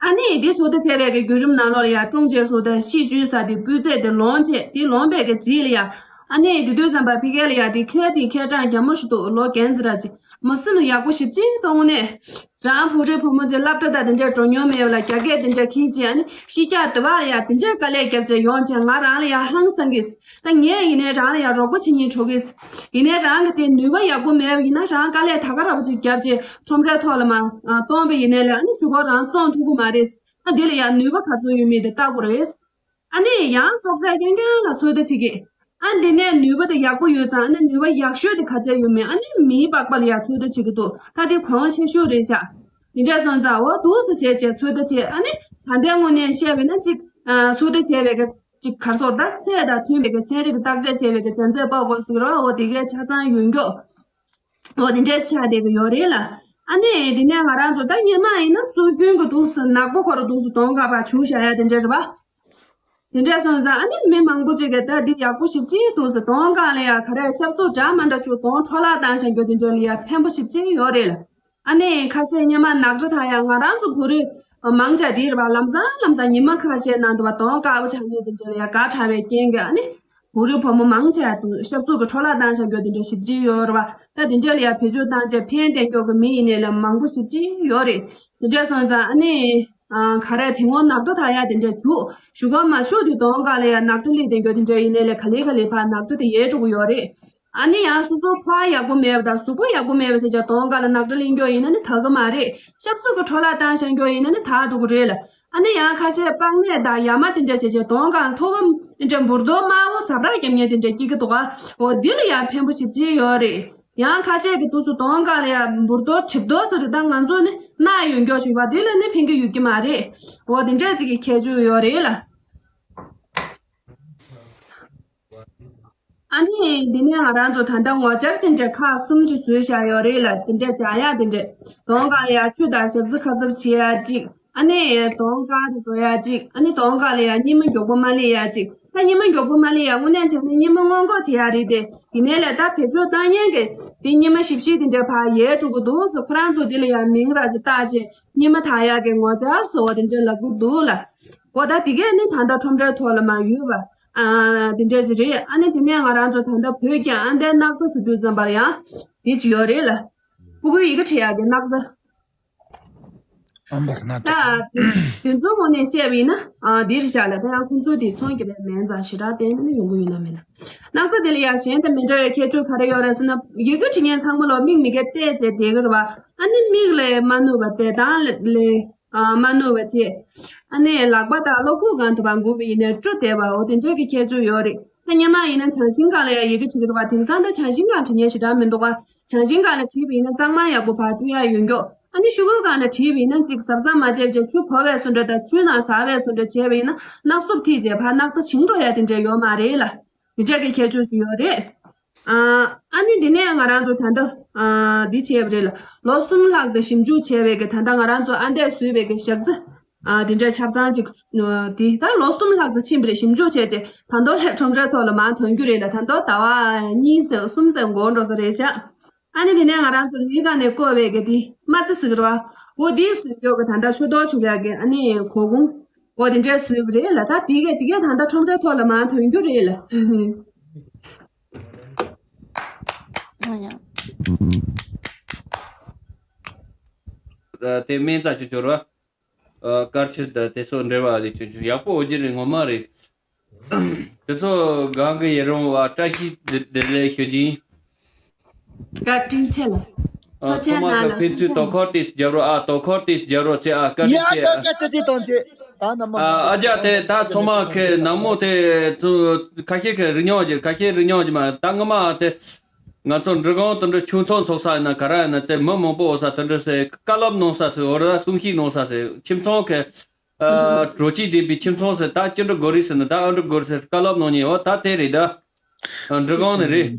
ཨ་ནི་དེ་ཚོད་ལྟ་བྱས་པའི་གི་བརྒྱུད་རིམ་ནང་ལོགས་ལ་ཡང་ཀྲུང་ཅེ་ཧྲུའུ་དང་ཤི་ཅུན་ཟེར་དེ་སྤུས་ཚད་དེ་ལོངས་བྱས། དེ་ལོངས་པའི་གི་རྗེས་ལ་ཡང་ཨ་ནི་དེ་དུས་ཙམ་པ་ཕ་གི་ལ་ཡང་དེ་ཁལ་དེ་ཁལ་གྲངས་རྒྱ་མོ་ཞིག་འདུག་ལོ་རྒན་ཟེར་ར་ཅིག་མོ་སེམས་ལ་ཡག་པོ་ཞེ་པོ་ཅིག་གཏོང་ནས། རང་བུ་རི་བུ་མོ་ཚོས་སློབ་གྲྭ་དང་དེ་འདྲ་འགྲོ་མྱོང་མེད་པ་ལ་རྒྱ་སྐད་དེ་འདྲ་ཁྱེར་བྱས། ཨ་ནི་ཤི་རྒྱག་དེ་བ་ལ་ཡང་དེ་འདྲའི་དཀའ་ལས་བརྒྱབ་བྱས་ཡོང་བྱས་ང་རང་ལ་ཡང་ཧང་སང་གིས། ད་ངས་ཡིན་ནའི་རང་ལ་ཡང་རོགས་པ་བྱེད་སྙིང་བྲོ་གིས། ཡིན་ནའི་རང་གི་དེ་ནུས་པ་ཡག་པོ་མེད་པ་ཡིན་ན་རང་དཀའ་ལས་ད་ག་ར་བ་ཅིག་བརྒྱབ་བྱས་ཁྲོམ་རའི་ཐོག་ལ་མར་གཏོང་པ་ཡིན་ནའི་ལ་ཨ་ནི་གཞུག་གུ་རང་བཙོང་ཐུབ་ཀྱི་མ་རེད། ཨ་འདི་ལ་ཡང་ནུས་པ་ག་ཚོད་ཡོད་མེད་དེ་ལྟ་དགོས་རེད། ཨ་ནི་ཡང་སྲོག་ཆགས་རྐྱང་རྐྱང་ལ་ཚོད་ལྟ་བྱེད་ཀྱི། ཨ་འདི་ནས་ནུས་པ་དེ་ཡག་པོ་ཡོད་ཙང་ཨ་ནི་ནུས་པ་ཡག་ཤོས་དེ་ག་ཚད་ཡོད་མེད། ཨ་ནི་མིའི་པགས་པ་ལ་ཡང་ཚོད་ལྟ་བྱེད་ཀྱི་འདུག་ད་དེ་གོང་ཆེ་ཤོས་རེད་ཤག་དེ་འདྲ་སོང་ཙང་འོ་འདུག་སེ་བྱས་བྱས་ཚོད་ལྟ་བྱས། ཨ་ནི་ད་ལྟའི་དངོས་གནས་བཤད་པ་ཡིན་ན་གཅིག་ཨ་ཚོད་ལྟ་བྱས་པའི་གི་གཅིག་ག་རེ་ཟེར། ད་ཚད་དང་མཐུན་པའི་གི་ཚན་རིག་གི་བརྟག་དཔྱད་བྱས་པའི་གི་བྱ་རྫས་པགས་ཀོ་ཟེར་གི་རེད་བ། འོ་དེ་གའི་ཆ་ཚང་ཡོད་མགྱོགས། འོ་དེ་འདྲས་ཆགས་བསྡད་ཀྱི་ཡོད་རེད་ལ། ཨ་ནི་དེ་ནས་ང་རང་ཚོ་ད་སྔོན་མ་ཡིན་ན་སྲོལ་རྒྱུན་གྱི་འདུག་སེ་ནག་པོ་ཁོ་རང་འདུག་སེ་དོང་ཁ་ཕར་བྱུག་བཞག་ཡ་དེ་འདྲས་རེད་བ། དེ་འདྲས་སོང་ཙང་ཨ་ནི་མི་མང་པོ་ཅིག་གིས་ད་འདི་ཡག་པོ་ཞེ་པོ་ཅིག་འདུག་སེ་དོང་ཁ་ལ་ཡ་ག་རེ་ཤབ་སུ་འདྲ་མ་འདྲ་བྱུག་དོང་འཕྲོ་བརླག་བཏང་བཞག་རྒྱུ་དེ་འདྲས་ལ་ཡ་ཕན་པོ་ཞེ་པོ་ཅིག་ཡོད་རེད་ལ། ཨ་ནི་ཁ་ཤས་སྔོན་མ་ནག་ཁྲ་འཐག་ཡ་ང་རང་ཚོ་བོད་རིགས་མང་ཆེ་དེ་རེད་བ། ལམ་སང་ལམ་སང་ཉི་མ་ཁ་ཤས་ནང་དུ་བ་དོང་དཀར་པོ་ཆགས་ཡོད་དེ་འདྲས་ལ་ཡ་དགའ་དྲགས་པའི་རྐྱེན་གྱིས་ཨ་ནི། བོད་རིགས་བུ་མོ་མང་ཆེ་བ་དུ་ཤབ་སུ་གི་འཕྲོ་བརླག་བཏང་བཞག་རྒྱུ་དེ་འདྲ་ཞེ་པོ་ཅིག་ཡོད་རེད་བ། ད་དེ་འདྲ་ལ་ཡ་བེད་སྤྱོད་བཏང་བྱས་ཕན་བསྟན་རྒྱུ་གི་མི་ཡིན་ནའི་ལ་མང་པོ་ཞེ་པོ་ཅིག་ཡོད་རེད། དེ་འདྲ་སོང་ཙང་ཨ་ནི། ཨ་ག་རེ་དེ་སྔོན་ནག་ཁྲ་འཐག་ཡ་དེ་འདྲ་བྱུག་གཞུག་ག་མ་བྱུག་དུས་དོང་ཁ་ལ་ཡ་ནག་ཁྲ་སླེབས་བསྡད་རྒྱུ་དེ་འདྲ་ཡིན་ནའི་ལ་ག་ལེ་ག་ལེ་ཕར་ནག་ཁྲ་དེ་ཡལ་འགྲོ་གི་ཡོད་རེད། ཨ་ནི་ཡང་སོ་སོ་ཕོ་བ་ཡག་པོ་མེད་པ་དང་གཟུགས་པོ་ཡག་པོ་མེད་པ་བྱས་ཀྱང་དོང་ཁ་ལ་ནག་ཁྲ་སླེབས་རྒྱུ་ཡིན་ན་ནི་དག་གི་མ་རེད། ཤབ་སུ་གི་འཕྲོ་བརླག་བཏང་བཞག་རྒྱུ་ཡིན་ན་ནི་དག་འགྲོ་གི་རེད་ལ། ཨ་ནི་ཡང་ཁ་ཤས་པགས་ནད་དང་ཡ་མ་དེ་འདྲ་བྱས་བྱས་དོང་ཁ་ལ་ཐོ་བ་དེ་འདྲ་འབུར་རྡོ་དམར་པོ་ཟབ་རག་རྒྱབ་མཁན་དེ་འདྲ་སྐྱེ་གི་འདུག་ག་འོ་འདི་ལ་ཡང་ཕན་པོ་ཞེ་པོ་ཅིག་ཡོད་རེད། ཡང་ཁ་ཤས་ཀྱི་དུས་སུ་དོང་ཁ་ལ་ཡང་འབུར་རྡོ་གྲིབ་རྡོ་ཟེར་རེད། ད་ང་ཚོ་ནི་རྣག་ཡོད་མགྱོགས་ཞུ་བ་དེ་ལ་ནི་ཕན་གི་ཡོད་ཀྱི་མ་རེད། འོ་དེ་འདྲ་ཅིག་གི་ཁྱད་ཆོས་ཡོད་རེད་ལ། ཨ་ནི་འདི་ནས་ང་རང་ཚོ་ད་ལྟ་ངོ་བཅར་དེ་འདྲ་ཁག་གསུམ་ཞིག་བཟོས་བཞག་ཡོད་རེད་ལ། དེ་འདྲ་བྱ་ཡག་དེ་འདྲ། དོང་ཁ་ལ་ཡ་ཆུ་དང་ཞག་རྩི་ཁ་གསབ་བྱེད་ཡག་གཅིག་ཨ་ནི་དོང་དཀར་དུ་འགྲོ་ཡག་གཅིག་ཨ་ནི་དོང་ཁ་ལ་ཡ་སྙེ་མ་མགྱོགས་པོ་མ་སླེབས་ཡག་གཅིག་ད་སྙེ་མ་མགྱོགས་པོ་མ་སླེབས་ཡག་དངོས་གནས་བྱས་ན་སྙེ་མ་སྔོན་འགོག་བྱེད་ཡག་རེད་དེ། ཡིན་ནའི་ལ་ད་བེད་སྤྱོད་བཏང་མཁན་གྱི་དེ་སྙེ་མ་ཞིབ་ཞིབ་དེ་འདྲ་ཕར་ཡལ་འགྲོ་གི་འདུག་སེ་ཁོ་རང་ཚོ་དེ་ལ་ཡ་མིང་ར་ཅིག་བཏགས་བྱས་སྙེ་མ་འཐག་ཡག་གི་ངོ་བཅར་ཟེར་བ་དེ་འདྲ་ལབ་གི་འདུག་ལ། འོ་ད་དེ་གས་ནི་ད་ལྟ་ཁྲོམ་རའི་ཐོག་ལ་མར་ཡོད་པ། ཨ་དེ་འདྲ་ཅིག་རེད། ཨ་ནི་དེ་ནས་ང་རང་ཚོ་ད་ལྟ་བོད་ཀྱི་ཨ་མདའི་སྣག་ཚ་ཟེར་དུས་ཙམ་པར་ཡང་དེ་ཅིག་ཡོད་རེད་ལ། ཕྲུ་གུའི་ཡི་གེ་བྲི་ཡག་གི་སྣག་ཚ། ཨམ་བར་ན་ད་ད་དེ་ཚོའི་ངོས་ནས་བཤད་པ་ཡིན་ན་ཨ་དེ་རེད་ཤག་ལ། ད་ཡང་ཁོང་ཚོ་དེ་ཚོང་རྒྱག་པའི་མིང་ཙམ་ཞེ་དྲག་བསྟན་ན་ཡོང་གི་ཡོད་ན་མེད་ན། སྣག་ཚ་དེ་ལ་ཡང་གཞན་དང་མི་འདྲ་བའི་ཁྱད་ཆོས་ག་རེ་ཡོད་རེད་ཟེར་ན། ཡི་གེ་བྲི་མཁན་ཚང་མ་ལོ་མིག་མི་དགེ་བལྟས་བྱས་བསྡད་ཀྱི་རེད་བ། ཨ་ནི་མིག་ལ་མ་ནུས་པ་བལྟས་སྟངས་ལ་ལས། ཨ་མ་ནུས་པ་བྱས། ཨ་ནི་ལག་པ་དང་གློ་ཁུག་སྒང་དུ་བ་འགུལ་བ་ཡིན་ནའི་སྤྲོ་བསྡད་པ། འོ་དེ་འདྲ་གི་ཁྱད་ཆོས་ཡོད་རེད། ད་སྔོན་མ་ཡིན་ན་བྱང་ཤིང་སྒང་ལ་ཡང་ཡི་གེ་བྲིས་ཀྱི་འདུག་པ། དེང་སང་ད་བྱང་ཤིང་སྒང་བྲིས་མཁན་ཞེ་དྲག་མི་འདུག་པ། བྱང་ཤིང་སྒང་ལ་བྲིས་པ་ཡིན་ན་གཙང་མ་ཡག་པོ་ཕར་སྤྲོད་ཡག་ཡོད་མགྱོགས། ཨ་ནི་ཤོག་གུ་སྒང་ལ་བྲིས་པ་ཡིན་ན་ཅིག་གཟབ་གཟབ་མ་བྱས་བྱས་ཆུ་ཕོ་བའི་བཟོ་འདྲ་དང་ཆུ་ནང་ཟགས་པའི་བཟོ་འདྲ་བྱས་པ་ཡིན་ན་སྣག་སུབ་ཐིག་བྱས་ཕར་སྣག་ཚ་བྱིང་འགྲོ་ཡག་དེ་འདྲ་ཡོད་མ་རེད་ལ། དེ་འདྲ་གི་ཁྱད་ཆོས་ཅིག་ཡོད་རེད། ཨ་ཨ་ནི་འདི་ནས་ང་རང་ཚོ་ད་ལྟ་ཨ་འདི་བྱས་པ་རེད་ལ། ལོ་གསུམ་ལྷག་ཙམ་ཞིབ་འཇུག་བྱས་པའི་གི་ད་ལྟ་ང་རང་ཚོ་ཨ་མདས་བཟོས་པའི་གི་ཞག་རྩི་ཨ་འདི་འདྲ་ཆ་ཚང་ཅིག་ཨ་འདི་ད་ལོ་གསུམ་ལྷག་ཙམ་ཕྱིན་པ་རེད། ཞིབ་འཇུག་བྱས་རྗེས་ད་དུང་ལྷས་ཁྲོམ་རའི་ཐོག་ལ་མར་ཐོན་རྒྱུ་རེད་ལ། ད་དུང་ཟླ་བ་གཉིས་ཙམ་གསུམ་ཙམ་འགོར་འགྲོ་ས་རེད་ཤག་ཨ་ནི་དེ་ནས་ང་རང་ཚོ་རིའི་སྒང་ནས་བརྐོས་པའི་གི་དེ་རྨ་རྩི་ཟེར་གི་རེད་བ། འོ་དེ་བཟོས་ཀྱོག་གི་ད་ལྟ་ཆུ་གཏོར་བྱུག་ཡག་གི་ཨ་ནི་གོ་གུང་འོ་དེ་འདྲས་བཟོས་པ་རེད་ལ། ད་དེ་གས་དེ་གས་ད་ལྟ་ཁྲོམ་རའི་ཐོག་ལ་མར་ཐོན་རྒྱུ་རེད་ལ། ཨ་ཡ། དེ་སྨན་རྩ་ཆུ་སྐྱོར་བ། ཨ་དཀར་ཆུ་དང་དེ་ཚོ་འབྲེལ་བ་ལས་ཆུང་ཆུང་ཡག་པོ་འོ་རྒྱུ་རེད། ངོ་མ་རེད། དེ་ཚོ་གང་གི་ཡི་རང་བ་བཀྲ་ཤིས་བདེ་བདེ་ལེགས་ཞུ་རྒྱུ་ཡིན། བཀའ་དྲིན་ཆེ་ལ། ཨ་ཐུགས་རྗེ་ཐོག་མ་གནང་ལ། ཕན་ཚུན་དོ་ཁུར་ཏིས་རྒྱབ་རོགས། ཨ་དོ་ཁུར་ཏིས་རྒྱབ་རོགས་བྱེད། ཨ་བཀའ་དྲིན་ཡ་ཆེ། ཨ་བཀའ་དྲིན་གཏོང་རྒྱུ། ད་ནམ་ཨ་ཨ་ཅག་དེ་ད་ཚང་མ་ཁེ་ནང་མོ་དེ་ཚུ་ཁ་ཤས་ཁེ་རི་ཉོ་རྒྱུ། ཁ་ཤས་རི་ཉོ་རྒྱུ་མ། ད་ངོ་མ་དེ་ང་ཚོ་འབྲི་གུང་དུ་འདྲ་ཆུང་ཚོགས་ཚོགས་ས་ཡིན་ན་ག་ར་ཡིན་ན་ཙེ་མི་མང་པོ་འོ་ས་དུ་འདྲ་སེ་བཀའ་སློབ་གནང་ས་སེ་འོ་ར་གསུང་བཤད་གནང་ས་སེ་ཁྱིམ་ཚང་གི་ཨ་དྲོ་སྐྱིད་ལྡན་པའི་ཁྱིམ་ཚང་སེ་ད་ཅི་འདྲ་དགོས་རེད་ཟེར་ན་ད་ཨ་འདྲ་དགོས་རེད་ཟེར་བཀའ་སློབ་གནང་ཉེ་འོ་ད་དེ་རེད་ད། འབྲི་གུང་ནས་རེད།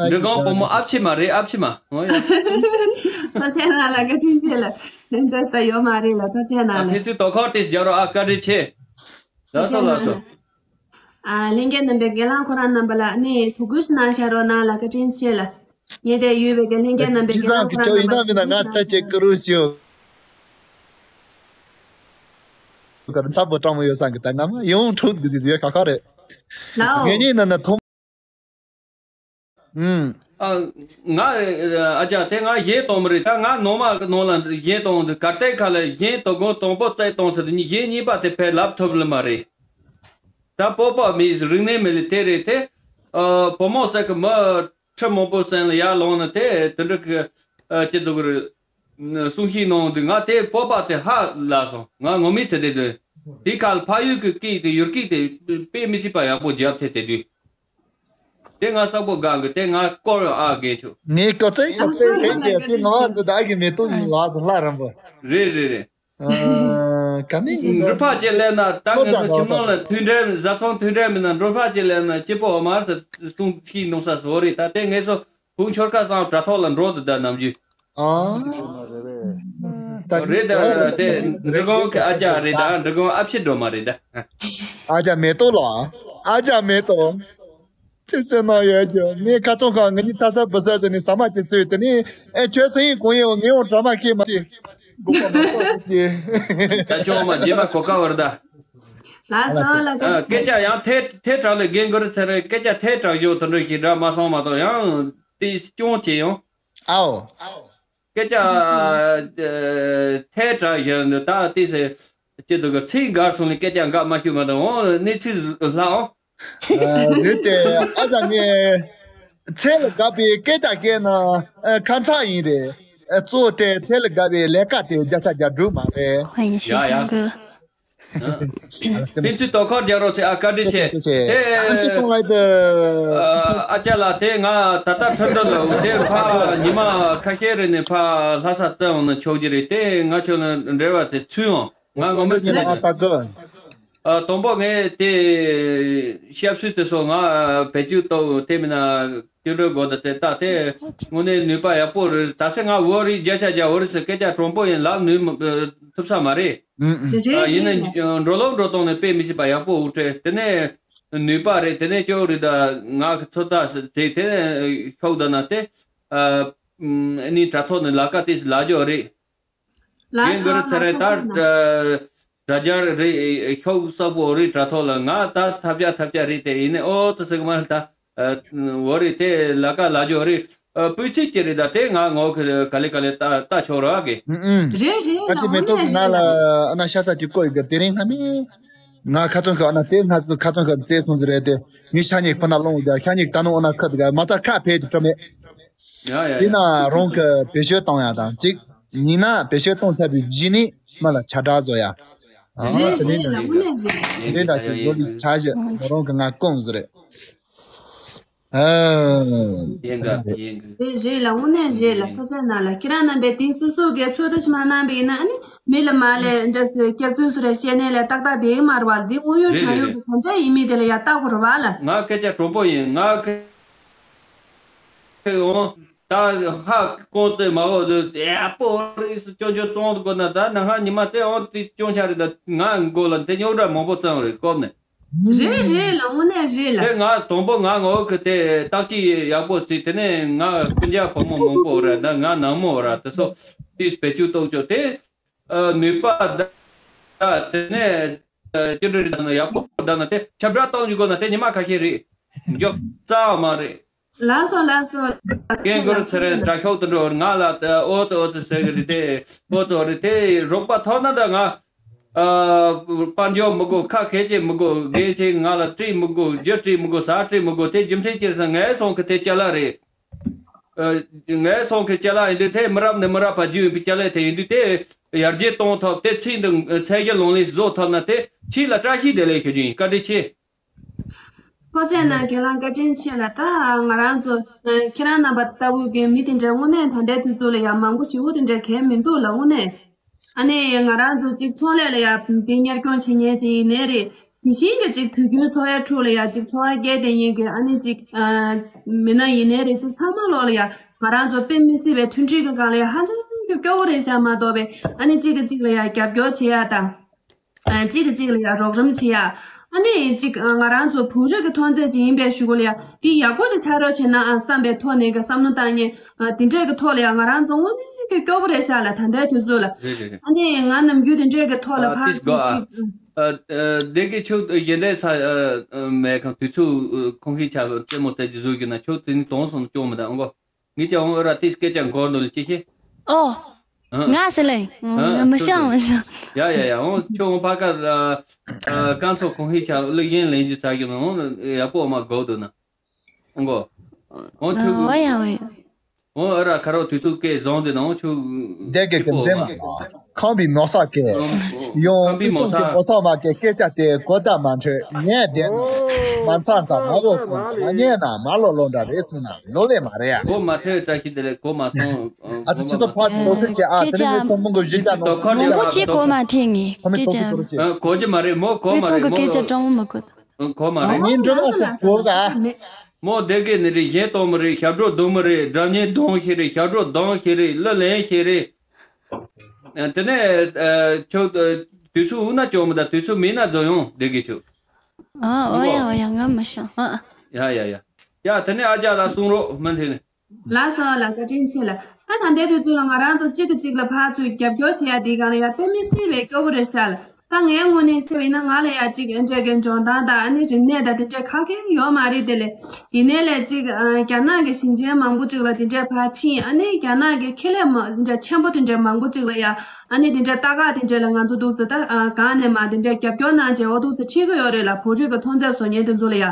འབྲི་གུང་བུ་མོ་ཨ་ཕྱི་མ་རེད། ཨ་ཕྱི་མ། ཨོ་ཡ། ཐུགས་རྗེ་གནང་ལ་བཀའ་དྲིན་ཆེ་ལ། འདྲ་ས་ཡོད་མ་རེད་ལ། ཐུགས་རྗེ་གནང་ལ། ཕན་ཚུན་དོ་ཁུར་དེ་རྒྱག་རོགས་ཨ། བཀའ་དྲིན་ཆེ། ལགས་སོ་ལགས་སོ། ཨ་ལྷན་རྒྱས་རྣམ་པའི་རྒན་ལགས་ཁོ་རང་རྣམ་པ་ལ་ནི་ཐུགས་ཁུར་ཞིག་གནང་བཞག་རོགས་གནང་ལ། བཀའ་དྲིན་ཆེ་ལ། ངས་དེ་ཡོད་པའི་རྒན་ལྷན་རྒྱས་རྣམ་པའི་རྒན་ལགས་ཁོ་རང་རྣམ་པ་ལ་ཡིན་ན་ང་ལྟ་ཅེས་ཀུ་རུ་ཞུ། ཚ་པོ་སྤྲང་མོ་ཡོད་ས་གི་ད་ང་མ་ཡོང་འཁྲུག་གི་ཟིག་ཡོད་ཁ་ཁ་རེད། ལའོ། ངེད་གཉིས་ནང་ན་ཐོང་། ཨུམ། ཨ། ང་ཨ་ཅག་དེ་ང་གཞས་གཏོང་མི་རེད། ད་ང་ནང་མ་ནང་ལ་གཞས་གཏོང་དུས་གར་སྟེགས་ཁ་ལ་གཞས་དོ་དགོང་དང་པོ་རྩེད་གཏོང་ཚར་དུས་གཞས་གཉིས་པ་དེ་ཕར་ལབ་ཐུབ་ལེ་མ་རེད། ད་སྤོབས་པ་མེད། རིག་གནས་མེད་ལེ། དེ་རེད་དེ། ཨ། བུ་མོ་ཟེར་གི་མི་ཁྲི་མང་པོ་སེམས་ལ་ཡར་ལངས་ནས་དེ་དེ་འདྲ་གི། ཨ། ཅི་ཟེར་དགོས་རེད། གསུང་བཤད་གནང་དུས་ང་དེ་སྤོབས་པ་དེ་ཧ་ལས་སོང་། ང་ངོ་མའི་ཚེ་དེ་དུས་དེ་ཁ་ལ་ཕ་ཡུལ་གྱི་སྐད་དེ་ཡུལ་སྐད་དེ་དཔེ་མི་སྲིད་པ་ཡག་པོ་རྒྱབ་ཐེ་དེ་དུས། དེ་ང་ས་པོ་སྒང་གི་དེ་ང་སྐོར་ཨ་རྒན་ཆོ། ངའི་སྐོར་ཚེ་ཡག་པོ་དེ་དེ་དེ་ང་ཚོ་ད་གི་མེ་ཏོག་ཡིན་ལ་ལྷ་རམ་པ། རེད་རེད་རེད། ཨ། ག་ནས་འབྲུ་ཕག་ཅིག་སླེབས་ན། ད་ངེད་ཚོ་ཁྱིམ་ནང་ལ་མཐུན་འབྲེལ་བཟའ་ཚང་མཐུན་འབྲེལ་མིན་ན། འབྲུ་ཕག་ཅིག་སླེབས་ན་སྐྱིད་པོ་མ་ཟེར་གསུང་གཅིག་གནང་ས་བཟོ་རེད། ད་དེ་ངེད་ཚོ་བུ་འཁྱོར་ཁ་སང་དྲ་ཐོག་ལ་འགྲོ་འདུག་ད་ནམ་རྒྱུན། ཨ། ད་རེད་ད། དེ་འབྲི་གུང་གི་ཨ་ཅག་རེད་ད། འབྲི་གུང་ཨ་ཕྱི་འགྲོ་མ་རེད་ད། ཨ་ཅག་མེ་ཏོག་ལ། ཨ་ཅག་མེ་ཏོག་ཅི་ཟེར་ན་ཡོད་ཀྱང་ངས་ཁ་ཚོན་ཁ་ང་གཉིས་ཚ་ས་བུ་ས་ཟེར་ནས་ཟ་མ་ཅིག་ཟོས། དེ་ནས་ཨེ་ཁྱོད་སང་ཉིན་གང་ཡིན་འོ། ངས་འོ་གྲ་མ་ཁེལ་མ་དེ་དགོས་པ་མ་གཏོགས་ཅི། ད་ཅོག་མ་རྗེས་མ་གོ་ཀ་བར་ད། ལགས་སོ་ལགས། ཨ། སྐད་ཆ་ཡང་ཐལ་ཐལ་དྲགས་ལས། རྒན་གུ་རུ་ཚེ་རིང་སྐད་ཆ་ཐལ་དྲགས་ཞོག་དེ་འདྲ་ཞིག་འདྲ་མ་སོང་མ་གཏོགས་ཡང་དེ་སྐྱོན་ཅི་ཡོང་། ཨའོ། སྐད་ཆ་ཨ་ཐལ་དྲགས་ཞོག་འདི་ད་དེ་ཟེར། ཅི་འདུག་གི། ཚིག་འགར་སོང་ནས་སྐད་ཆ་འགག་མ་ཤོད་མ་གཏོགས་འོང་གནས་ཚུལ་ལྷག་འོང་། ཨ། རེད་དེ། ཨ་ཙ་ངས་ཚད་ལ་དགའ་བའི་སྐད་ཆ་བཤད་ན་ཨ་ཁ་མཚར་ཡིན་རེད། ཨ། གཙོ་བོ་དེ་ཚད་ལ་དགའ་བའི་ལས་ཀ་དེ་བརྒྱ་ཆ་བརྒྱ་འགྲུབ་མ་རེད། 欢迎收听歌。 ཨ། ཕན་ཚུན་དོ་ཁུར་རྒྱག་རོགས་བྱེད་ཨ། བཀའ་དྲིན་ཆེ། ཆེ་ཆེ། དེ་ཨ་ནམ་ཞིག་གསུང་བ་དེ། ཨ་ཅག་ལགས་དེ་ང་ད་ལྟ་ཁྲིན་ཏུ་ལ་འོ་དེ་ཕ་ཉི་མ་ཁ་ཤས་རིང་ནས་ཕ་ལྷ་ས་བཙལ་འོང་ན་ཆོག་གི་རེད། དེ་ང་ཁྱོད་ལ་འབྲེལ་བ་དེ་ཚུད་འོང་། ང་ངོ་མ་ཚུད་ནས། ཨ། དང་པོ་ངས་དེ་ཞབས་ཞུ་དེ་ཚོ་ང་བེད་སྤྱོད་གཏོང་། དེ་མིན་ན་སྐྱོན་བྲལ་དགོས་ད་དེ་ད་དེ་དངོས་གནས་ནུས་པ་ཡག་པོ་རེད། ད་སེ་ང་འོ་རེད། བརྒྱ་ཆ་བརྒྱ་འོ་རེད་ཟེར་སྐད་ཆ་དྲང་པོ་ཡིན་ལབ་ནུས་མ་ཐུབ་ས་མ་རེད། ཨུ་ཨུ། དེ་ཨ། ཡིན་ན་འགྲོ་ལོག་འགྲོ་སྟངས་ནས་དཔེ་མི་སྲིད་པ་ཡག་པོ་འུ་ཁྲེ། དེ་ནས་ནུས་པ་རེད། དེ་ནས་ཅོག་རེད། ད་ང་གི་ཚོད་ལྟ་བྱས་དེ་ནས་ཤོག་ད་ན་དེ། ཨ། ནི་དྲ་ཐོག་ནས་ལ་ཀ་དེ་ལ་ཇོ་རེད། ལ་རྒན་གུ་རུ་ཚེ་རིང་ད་དྲ་རྒྱ་རེད། ཤོག་གསར་པོ་རེད། དྲ་ཐོག་ལ་ང་ད་ཐབས་ཆག་ཐབས་ཆག་རེད། དེ་ཡིན་ནས་ཨོ་ཙི་ཟེར་གི་མ་རེད་ད། ཨ། འོ་རེད། དེ་ལ་ཀ་ལ་ཇོ་རེད། ཨ། སྤུས་ཚད་ཅི་རེད་ད། དེ་ང་ངོ་ག་ལེ་ག་ལེ་ལྟ་ལྟ་ཆོག་ར་གི། ཨུ་ཨུ། རེད་རེད། ཨ་ཅེ་མེ་ཏོག་གི་ང་ལ་ཨ་ན་ཤ་ས་ཅིག་བསྐོ་ཡི་གི། དེ་རིང་སྔ་མོ་ང་ཁ་ཚོན་ཁ་ཨ་ན་དེ་ང་ཚོ་ཁ་ཚོན་ཁ་རྩེ་སོང་ཟེར་རེད་དེ། ངའི་ཤ་ཉེ་ཁོ་ན་ལོང་ཡ། ཤ་ཉེ་ད་ནོ་ཨ་ན་ཁ་དེ་ག་མ་ཚ་ཁ་ཕེ་དེ་ཁྲོ་མེད། ཡ་ཡ་དེ་ཡ། ན་རང་གི་བེད་སྤྱོད་གཏོང་ཡ་དང་གཅིག་ཉིན་ན་བེད་སྤྱོད་གཏོང་ཚར་བའི་གཞི་ནས་མ་ལ་ཆ་འདྲ་བཟོ་ཡ། ཨ། རེད་དེ་རེད་ལ། དངོས་གནས་རེད། དེ་འདྲ་ཅིག་བཟོ་བའི་འཆར་གཞི་རང་གི་ང་སྐོང་བཟོ་རེད། ཨ། ཡིན་ག་ཡིན་ག་རེད་རེད་ལ། དངོས་གནས་རེད་ལ། ཡིན། ཁ་ཆེ་ན་ལ་ཁྱེད་རང་རྣམ་པས་དེང་སོ་སོ་གའི་ཚོད་ལྟ་ཞིག་མ་གནང་བ་ཡིན་ན་ཨ་ནི་མི་ལ་མ་ལས་འདྲ་ཟེར་སྐྱག་རྫུན་སུ་ར་བཤད་ནས་ལ་ཏག་ཏག་དེ་ཡིན་མ་རེད་བ། དེ་དངོས་ཡོད་རེད་དྲང་ཡོད་རེད་ཀྱི་གང་ཅག་ཡིན་མིན་དེ་ལ་ཡ་ལྟ་དགོས་རེད་བ་ལ། ང་སྐད་ཆ་དྲང་པོ་ཡིན། ང་ཁ་འོང་ད་ཧ་ཀོང་ཙེ་མ་འོ་དུ་ཨེ་པོ་རིས་སྐྱོ་འགྱོ་བཙོང་དགོས་ན་ད་ནང་ཧ་ཉི་མ་ཙེ་འོང་དེ་སྐྱོང་ཆ་རེད། ད་ང་མགོ་ལ་དེ་རྙོག་དྲ་མང་པོ་བཙོང་རེད་སྐོམ་ནས། རེད་རེད་ལ། དངོས་གནས་རེད་ལ། དེ་ང་དང་པོ་ང་ངོ་གི་དེ་བརྟག་དཔྱད་ཡག་པོ་བྱས། དེ་ནས་ང་སྤུན་ཀྱག་བུ་མོ་མང་པོ་ར་ད་ང་ནང་མོ་ར་དེ་ཚོ་དེ་བེད་སྤྱོད་གཏོང་ཆོག་དེ། ཨ། ནུས་པ་ད་དེ་ནས་ཅི་འདྲ་རེད་ཟེར་ན་ཡག་པོ་ད་ན་དེ་ཁྱབ་བསྒྲགས་གཏོང་རྒྱུ་དགོས་ན་དེ་ཉི་མ་ཁ་ཤས་རེད། མགྱོགས་རྩ་བ་མ་རེད། ལགས་སོ་ལགས་སོ། རྒན་གུ་རུ་ཚེ་རིང་དྲ་ཤོག་ཏུ་འགྲོ། ང་ལ་ད་ཨོ་ཙི་ཨོ་ཙི་ཟེར་གི་རེད་དེ། ཨོ་ཙི་ཨོ་རེད་དེ། རོགས་པ་ཐོབ་ན་ད་ང་ཨ་དཔལ་འབྱོར་མི་དགོས། ཁ་མཁས་ཅིག་མི་དགོས། རྒན་ཅིག་ང་ལ་སྤྲད་མི་དགོས། རྒྱུ་སྤྲད་མི་དགོས། ཟ་སྤྲད་མི་དགོས། དེ་རྒྱུ་མཚན་ཅི་རེད་ཟེར་ན་ངའི་སོང་གི་དེ་ཅ་ལག་རེད། ཨ། ངའི་སོང་གི་ཅ་ལག་ཡིན་དུས་དེ་མི་རབས་ནས་མི་རབས་བར་བརྒྱུད་ཡོང་པའི་ཅ་ལག་དེ་ཡིན་དུས་དེ་ཡར་རྒྱས་གཏོང་ཐབས། དེ་ཚིག་འདི་ཚད་གཞི་ལོངས་ལས་བཟོ་ཐུབ་ན་དེ་ཕྱི་ལ་བཀྲ་ཤིས་བདེ་ལེགས་ཞུ་རྒྱུ་ཡིན། བཀའ་དྲིན་ཆེ། ཕོ་ཆེ་ན་ཁྱེད་རང་བཀའ་དྲིན་ཆེ་ལ། ད་ང་རང་ཚོ་ཁྱེད་རང་རྣམ་པ་ལྟ་བུ་གི་མི་དེ་འདྲ་དངོས་གནས་ད་ལྟའི་དུས་ཚོད་ལ་ཡང་མང་པོ་ཞེ་པོ་དེ་འདྲ་གལ་མི་འདུག་ལ། དངོས་གནས་ཨ་ནི་ང་རང་ཚོ་གཅིག་ཚོང་ལས་ལ་ཡང་དེ་གཉེར་སྐྱོང་བྱེད་མཁན་ཅིག་ཡིན་ནའི་རེད། དེ་བཞིན་གྱི་ཅིག་དུས་རྒྱུན་འཚོ་བའི་ཁྲོད་ལ་ཡ་ཅིག་འཚོ་བ་སྐྱེལ་བསྡད་མཁན་གྱི་ཨ་ནི་ཅིག་ཨ། མི་སྣ་ཡིན་ནའི་རེད། ཅིག་ཚང་མ་ལོག་ལ་ཡ་ང་རང་ཚོ་དཔེ་མི་སྲིད་པའི་མཐུན་སྒྲིལ་གྱི་སྒང་ལ་ཡ་ཧ་ཅང་གི་སྐྱོ་བོ་རེད་ཤག་མ་གཏོགས་པའི་ཨ་ནི་གཅིག་གིས་གཅིག་ལ་ཡ་རྒྱབ་སྐྱོར་བྱེད་ཡ་དང་། ཨ། གཅིག་གིས་གཅིག་ལ་ཡ་རོགས་རམ་བྱེད་ཡ། ཨ་ནི་གཅིག་ཨ། ང་རང་ཚོ་བོད་རིགས་ཀྱི་མཐོང་ཚད་ཅིག་ཡིན་པའི་གཞུག་གུ་ལ་ཡ་འདི་ཡག་པོ་ཞིག་ཆགས་རོགས་བྱེད་ན་ཨ་བསམ་པའི་ཐོག་ནས་ཀྱི་བསམ་བློ་བཏང་མཁན། ཨ། དེ་འདྲས་ཀྱི་ཐོག་ལ་ཡ་ང་རང་ཚོ་དངོས་གནས་ཀྱི་སྐྱོ་པོ་རེད་ཤག་ལ། ད་ལྟའི་དུས་ཚོད་ལ། རེད་རེད་རེད། ཨ་ནི་ང་ནམ་རྒྱུན་དེ་འདྲས་ཀྱི་ཐོག་ལ། ཨ། ཕར་ཏིས་གོ་ཨ། ཚུར། ཨ། ཨ། བདེ་སྐྱིད་ཁྱོད་གཞན་དག་ས། ཨ། ཨ། མེད་ཁང་དུས་ཚོད། ཨ། ཁོང་ཁྲིད་ཆ་རྩེད་མོ་རྩེ་གི་བཟོ་རྒྱུ་ན་ཁྱོད་དེ་ནི་དོང་སོང་སྐྱོ་མི་འདུག་ཨང་གོ། ངས་ཀྱང་འོ་ར་ཏིས་སྐད་ཆ་འགོར་འདུག་ལ་ཅི་ཤེས། ཨོ། ཨ། ང་ཟེར་ལེ། ཨ། ང་མི་ཤང་མི་ཤང་། ཡ་ཡ་ཡ། འོ་ཁྱོད་འོ་ཕ་ཀ། ཨ། ཨ། ཀན་སོ་ཁོང་ཧི་ཆ་ལུག་ཡན་ལེན་རྒྱུ་ཚ་གི་ན་འོ་ཡག་པོ་མ་གོ་འདུག་ན། འོ་གོ། འོ་ཁྱོད། ཨ། འོ་ཡ་འོ་ཡ། འོ་ཨ་ར་ཁ་རོ་དུས་ཚོད་སྐད་བཟང་དེ་ན་འོ་ཁྱོད། བདེ་གི་ཀུན་མཛེས་མ། ཁམས་པའི་མོ་ས་སྐད། ཡོང་ཁམས་པའི་མོ་ས། ཀུན་མཛེས་མོ་ས་མ་སྐད་སྐད་ཆ་དེ་གོ་ད་མ་འཕྲོད་ངས་བདེན་ནོ། མ་ཚ་ཚ་མ་ལོ་ཚ་མ་ཉན་ན་མ་ལོ་ལོ་འདྲ་རེད་སུ་ན་ལོ་ལེ་མ་རེད་ཡ། གོ་མ་འཕྲོད་བཀྲ་ཤིས་བདེ་ལེགས། གོ་མ་སོང་། ཨ་ཙི་ཁྱེད་ཚོ་ཕར་ཚུར་ལོ་ཁུར་བྱེད་ཨ། དེ་ནས་མི་ཚོ་མང་པོ་བཞི་ལྟ་ནོ། མང་པོ་ཁྱེད་གོ་མ་ཐེངས་ངས་སྐད་ཆ། གོ་རྒྱུ་མ་རེད་མོ། གོ་མ་རེད་མོ། སྐད་ཆ་དྲང་མོ་མ་གོ། གོ་མ་རེད། ངའི་འདྲི་མ་ཚོ་གོ་ག་མོ་བདེ་གི་ནི་རེད། གཞས་གཏོང་མི་རེད། ཞབས་བྲོ་རྡུང་མི་རེད། སྒྲ་སྙན་རྡུང་ཤེས་རེད། ཞབས་བྲོ་རྡུང་ཤེས་རེད། གླུ་ལེན་ཤེས་རེད། དེ་ནས་ཁྱོད་དུས་ཚོད་འུ་ན་ཅོག་མི་ད་དུས་ཚོད་མིན་ན་རྫོ་ཡོང་བདེ་གི་ཁྱོད། ཨ། འོ་ཡ་འོ་ཡ། ང་མ་ཤང་ཨ། ཡ་ཡ་ཡ། ཡ་དེ་ནས་ཨ་ཅག་ལ་གསུང་རོགས་མུ་མཐུད་ནས། ལགས་སོ་ལགས། བཀའ་དྲིན་ཆེ་ལགས། ད་ད་ལྟའི་དུས་ཚོད་ལ་ང་རང་ཚོ་གཅིག་གིས་གཅིག་ལ་ཕར་ཚུར་རྒྱབ་སྐྱོར་བྱེད་ཡ་དེའི་སྒང་ལ་ཡ་དཔེ་མི་སྲིད་པའི་སྐྱོ་པོ་རེད་ཤག་ལགས། ད་ངའི་ངོས་ནས་བཤད་པ་ཡིན་ན་ང་ལ་ཡ་གཅིག་ཨེ་འདྲས་ཀྱི་འཇོན་ཐང་དང་ཨ་ནི་རིག་གནས་དང་དེ་འདྲས་ག་གེ་ཡོད་མ་རེད་དེ་ལས། ཡིན་ནའི་ལས་གཅིག་ཨ། རྒྱ་ནག་གི་ཞིང་ཆེན་མང་པོ་གཅིག་ལ་དེ་འདྲས་ཕར་ཕྱིན། ཨ་ནི་རྒྱ་ནག་གི་ཁེ་ལས་མ་དེ་འདྲས་ཆེན་པོ་དེ་འདྲས་མང་པོ་གཅིག་ལ་ཡ་ཨ་ནི་དེ་འདྲས་ལྟ་ག་དེ་འདྲས་ལ་ང་ཚོ་འདུག་ཟེར། ད་ཨ། གང་ནས་མ་དེ་འདྲས་རྒྱབ་སྐྱོར་གནང་བྱས་འོ་འདུག་ཟེར་ཁྲིད་གི་ཡོད་རེད་ལགས། བོད་རིགས་ཀྱི་མཐོང་ཚད་བཟོ་མཁན་དེ་ཚོ་ལ་ཡ།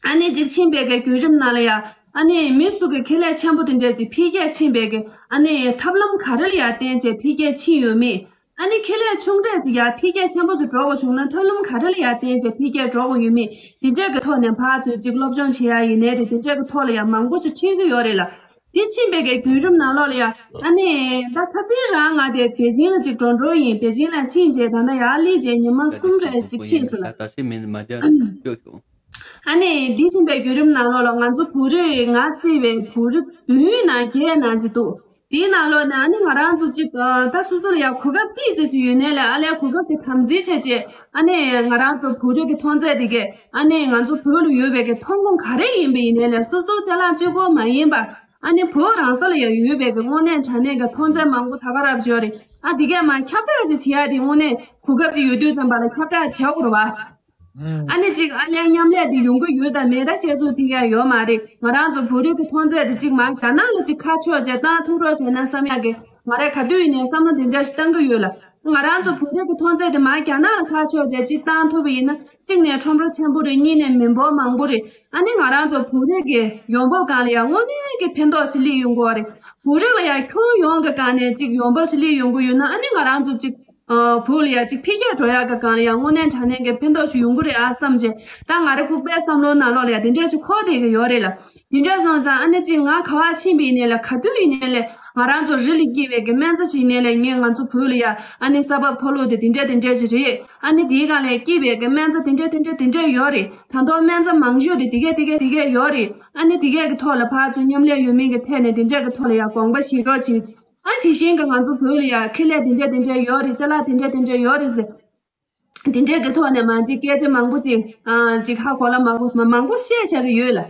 ཨ་ནི་གཅིག་ཕྱིན་པའི་གི་བརྒྱུད་རིམ་ནང་ལ་ཡ། ཨ་ནི་མི་སུ་གི་ཁེ་ལས་ཆེན་པོ་དེ་འདྲས་ཅིག་འཕེལ་རྒྱས་ཕྱིན་པའི་གི་ཨ་ནི་ཐབས་ལམ་ག་རེ་ལ་ཡ་བརྟེན་བྱས་འཕེལ་རྒྱས་ཕྱིན་ཡོད་མེད། ཨ་ནི་ཁེ་ལས་ཆུང་གྲས་ཅིག་ཡ་འཕེལ་རྒྱས་ཆེན་པོ་ཅིག་འགྲོ་དགོས་བྱུང་ན་ཐབས་ལམ་ག་རེ་ལ་ཡ་བརྟེན་བྱས་འཕེལ་རྒྱས་འགྲོ་དགོས་ཡོད་མེད་དེ་འདྲས་གི་ཐོག་ནས་ཕར་ཚུར་ཅིག་སློབ་སྦྱོང་བྱེད་ཡ་ཡིན་ནའི་རེད། དེ་འདྲས་གི་ཐོག་ལ་ཡ་མང་པོ་ཅིག་ཁྲིད་གི་ཡོད་རེད་ལགས། དེ་ཕྱིན་པའི་གི་བརྒྱུད་རིམ་ནང་ལོགས་ལ་ཡ་ཨ་ནི་ད་ཁ་སང་རང་ང་དེ་པེ་ཅིང་ལ་ཅིག་འགྲོ་འགྲོ་ཡིན། པེ་ཅིང་ལ་ཕྱིན་རྗེས་ད་ལྟ་ཡར་སླེབས་རྗེས་ཉི་མ་གསུམ་རེ་ཅིག་ཕྱིན་སོང་ལགས། ད་སེ་མིན་མ་རྒྱ་སྐྱོ་བྱུང་། ཨ་ནི་འདི་ཕྱིན་པའི་བརྒྱུད་རིམ་ནང་ལོགས་ལ་ང་ཚོ་བོད་རིགས་ང་བརྩི་བའི་བོད་རིགས་བདུན་ནང་བརྒྱད་ནང་ཞིག་འདུག་དེའི་ནང་ལོགས་ནས་ཨ་ནི་ང་རང་ཚོ་གཅིག་ཨ། ད་སོ་སོ་ལ་ཡང་གོ་སྐབས་ཏོག་ཙམ་ཞིག་ཡོད་ནའི་ལས་ཨ་ལས་གོ་སྐབས་དེ་དམ་འཛིན་བྱས་རྗེས་ཨ་ནི་ང་རང་ཚོ་བོད་རིགས་ཀྱི་མཐོང་ཚད་དེ་གས་ཨ་ནི་ང་ཚོ་བོད་ལ་ཡོད་པའི་གི་མཐོང་ཁུངས་ག་རེ་ཡིན་པ་ཡིན་ནའི་ལས་སོ་སོ་ཅ་ལག་གཅིག་པོ་མ་ཡིན་པ་ཨ་ནི་བོད་རང་ས་ལ་ཡང་ཡོད་པའི་གི་དངོས་གནས་དྲང་གནས་ཀྱི་མཐོང་ཚད་མང་པོ་ད་ག་རང་ཡོད་རེད། ཨ་དེ་གས་མ་ཁྱབ་བསྒྲགས་ཅིག་བྱེད་ཡ་དེ་དངོས་གནས་གོ་སྐབས་ཅིག་ཡོད་དུས་ཙམ་པ་ལ་ཁྱབ་བསྒྲགས་བྱེད་དགོས་རེད་བ། ཨ་ནི་གཅིག་ཨ་ལས་མཉམ་ལས་དེ་ཡོང་གི་ཡོད་དམ་མེད་ད་བཤད་ཚུལ་ཐིག་ཡ་ཡོད་མ་རེད། ང་རང་ཚོ་བོད་རིགས་ཀྱི་མཐོང་ཚད་དེ་གཅིག་མ་རྒྱ་ནག་ལ་གཅིག་ཁ་ཕྱོགས་བྱས་བཏང་ཐུབ་རོགས་བྱས་ན་བསམ་ཡག་གི་ང་རས་ག་དུས་ཡིན་ནའི་བསམ་བློ་དེ་འདྲ་ཞིག་བཏང་གི་ཡོད་ལ། ང་རང་ཚོ་བོད་རིགས་ཀྱི་མཐོང་ཚད་དེ་མ་རྒྱ་ནག་ལ་ཁ་ཕྱོགས་བྱས་གཅིག་བཏང་ཐུབ་པ་ཡིན་ན་གཅིག་ནས་ཁྲོམ་ར་ཆེན་པོ་རེད། གཉིས་ནས་མི་འབོར་མང་པོ་རེད། ཨ་ནི་ང་རང་ཚོ་བོད་རིགས་ཀྱི་ཡོང་འབབ་སྒང་ལ་ཡང་དངོས་གནས་ཀྱི་ཕན་ཐོགས་ཤིག་སླེབས་ཡོང་གི་ཡོད་རེད། བོད་རིགས་ལ་ཡང་ཁྱོན་ཡོངས་ཀྱི་སྒང་ནས་གཅིག་ཡོང་འབབ་ཤིག་སླེབས་ཡོང་གི་ཡོད་ན་ཨ་ནི་ང་རང་ཚོ་གཅིག་ཨ། བོད་ལ་ཡ་གཅིག་འཕེལ་རྒྱས་འགྲོ་ཡག་གི་སྒང་ལ་ཡ་དངོས་གནས་དྲང་གནས་ཀྱི་ཕན་ཐོགས་ཤིག་ཡོང་གི་རེད་ཨ་བསམ་བྱས། ད་ང་རའི་ལྐུགས་པའི་བསམ་བློའི་ནང་ལོགས་ལ་ཡ་དེ་འདྲས་ཅིག་འཁོར་བསྡད་ཀྱི་ཡོད་རེད་ལ། དེ་འདྲས་སོང་ཙང་ཨ་ནི་གཅིག་ང་ག་བ་ཕྱིན་པ་ཡིན་ནའི་ལ་ག་དུས་ཡིན་ནའི་ལ་ང་རང་ཚོ་རི་ལ་སྐྱེས་པའི་གི་སྨན་རྩྭ་ཞིག་ཡིན་ནའི་ལ་ངས་ང་ཚོ་བོད་ལ་ཡ་ཨ་ནི་ས་བབ་མཐོ་ལོ་དེ་དེ་འདྲས་དེ་འདྲས་ཅིག་རེད། ཨ་ནི་དེའི་སྒང་ལ་ཡ་སྐྱེས་པའི་གི་སྨན་རྩྭ་དེ་འདྲས་དེ་འདྲས་དེ་འདྲས་ཡོད་རེད། ད་དུང་སྨན་རྩྭ་མང་ཤོས་དེ་དེ་གས་དེ་གས་དེ་གས་ཡོད་རེད། ཨ་ནི་དེ་གས་གི་ཐོག་ལ་ཕར་ཚུར་མཉམ་ལས་ཡོད་མིན་གི་ཐད་ནས་དེ་འདྲས་གི་ཐོག་ལ་ཡ་དགོངས་པ་བཞེས་རོགས་གྱིས། ཨ་དེ་བཞིན་གྱི་ང་ཚོ་བོད་ལ་ཡ་ཁེ་ལས་དེ་འདྲས་དེ་འདྲས་ཡོད་རེད། ཅ་ལག་དེ་འདྲས་དེ་འདྲས་ཡོད་རེད་ཟེར། དེ་འདྲས་ཀྱི་ཐོག་ནས་མ་གཅིག་སྐད་ཆ་མང་པོ་ཅིག་ཨ་ཅིག་ཧ་གོ་ལ་མ་གོ་མ་མང་པོ་བཤད་བཞག་གི་ཡོད་ལ།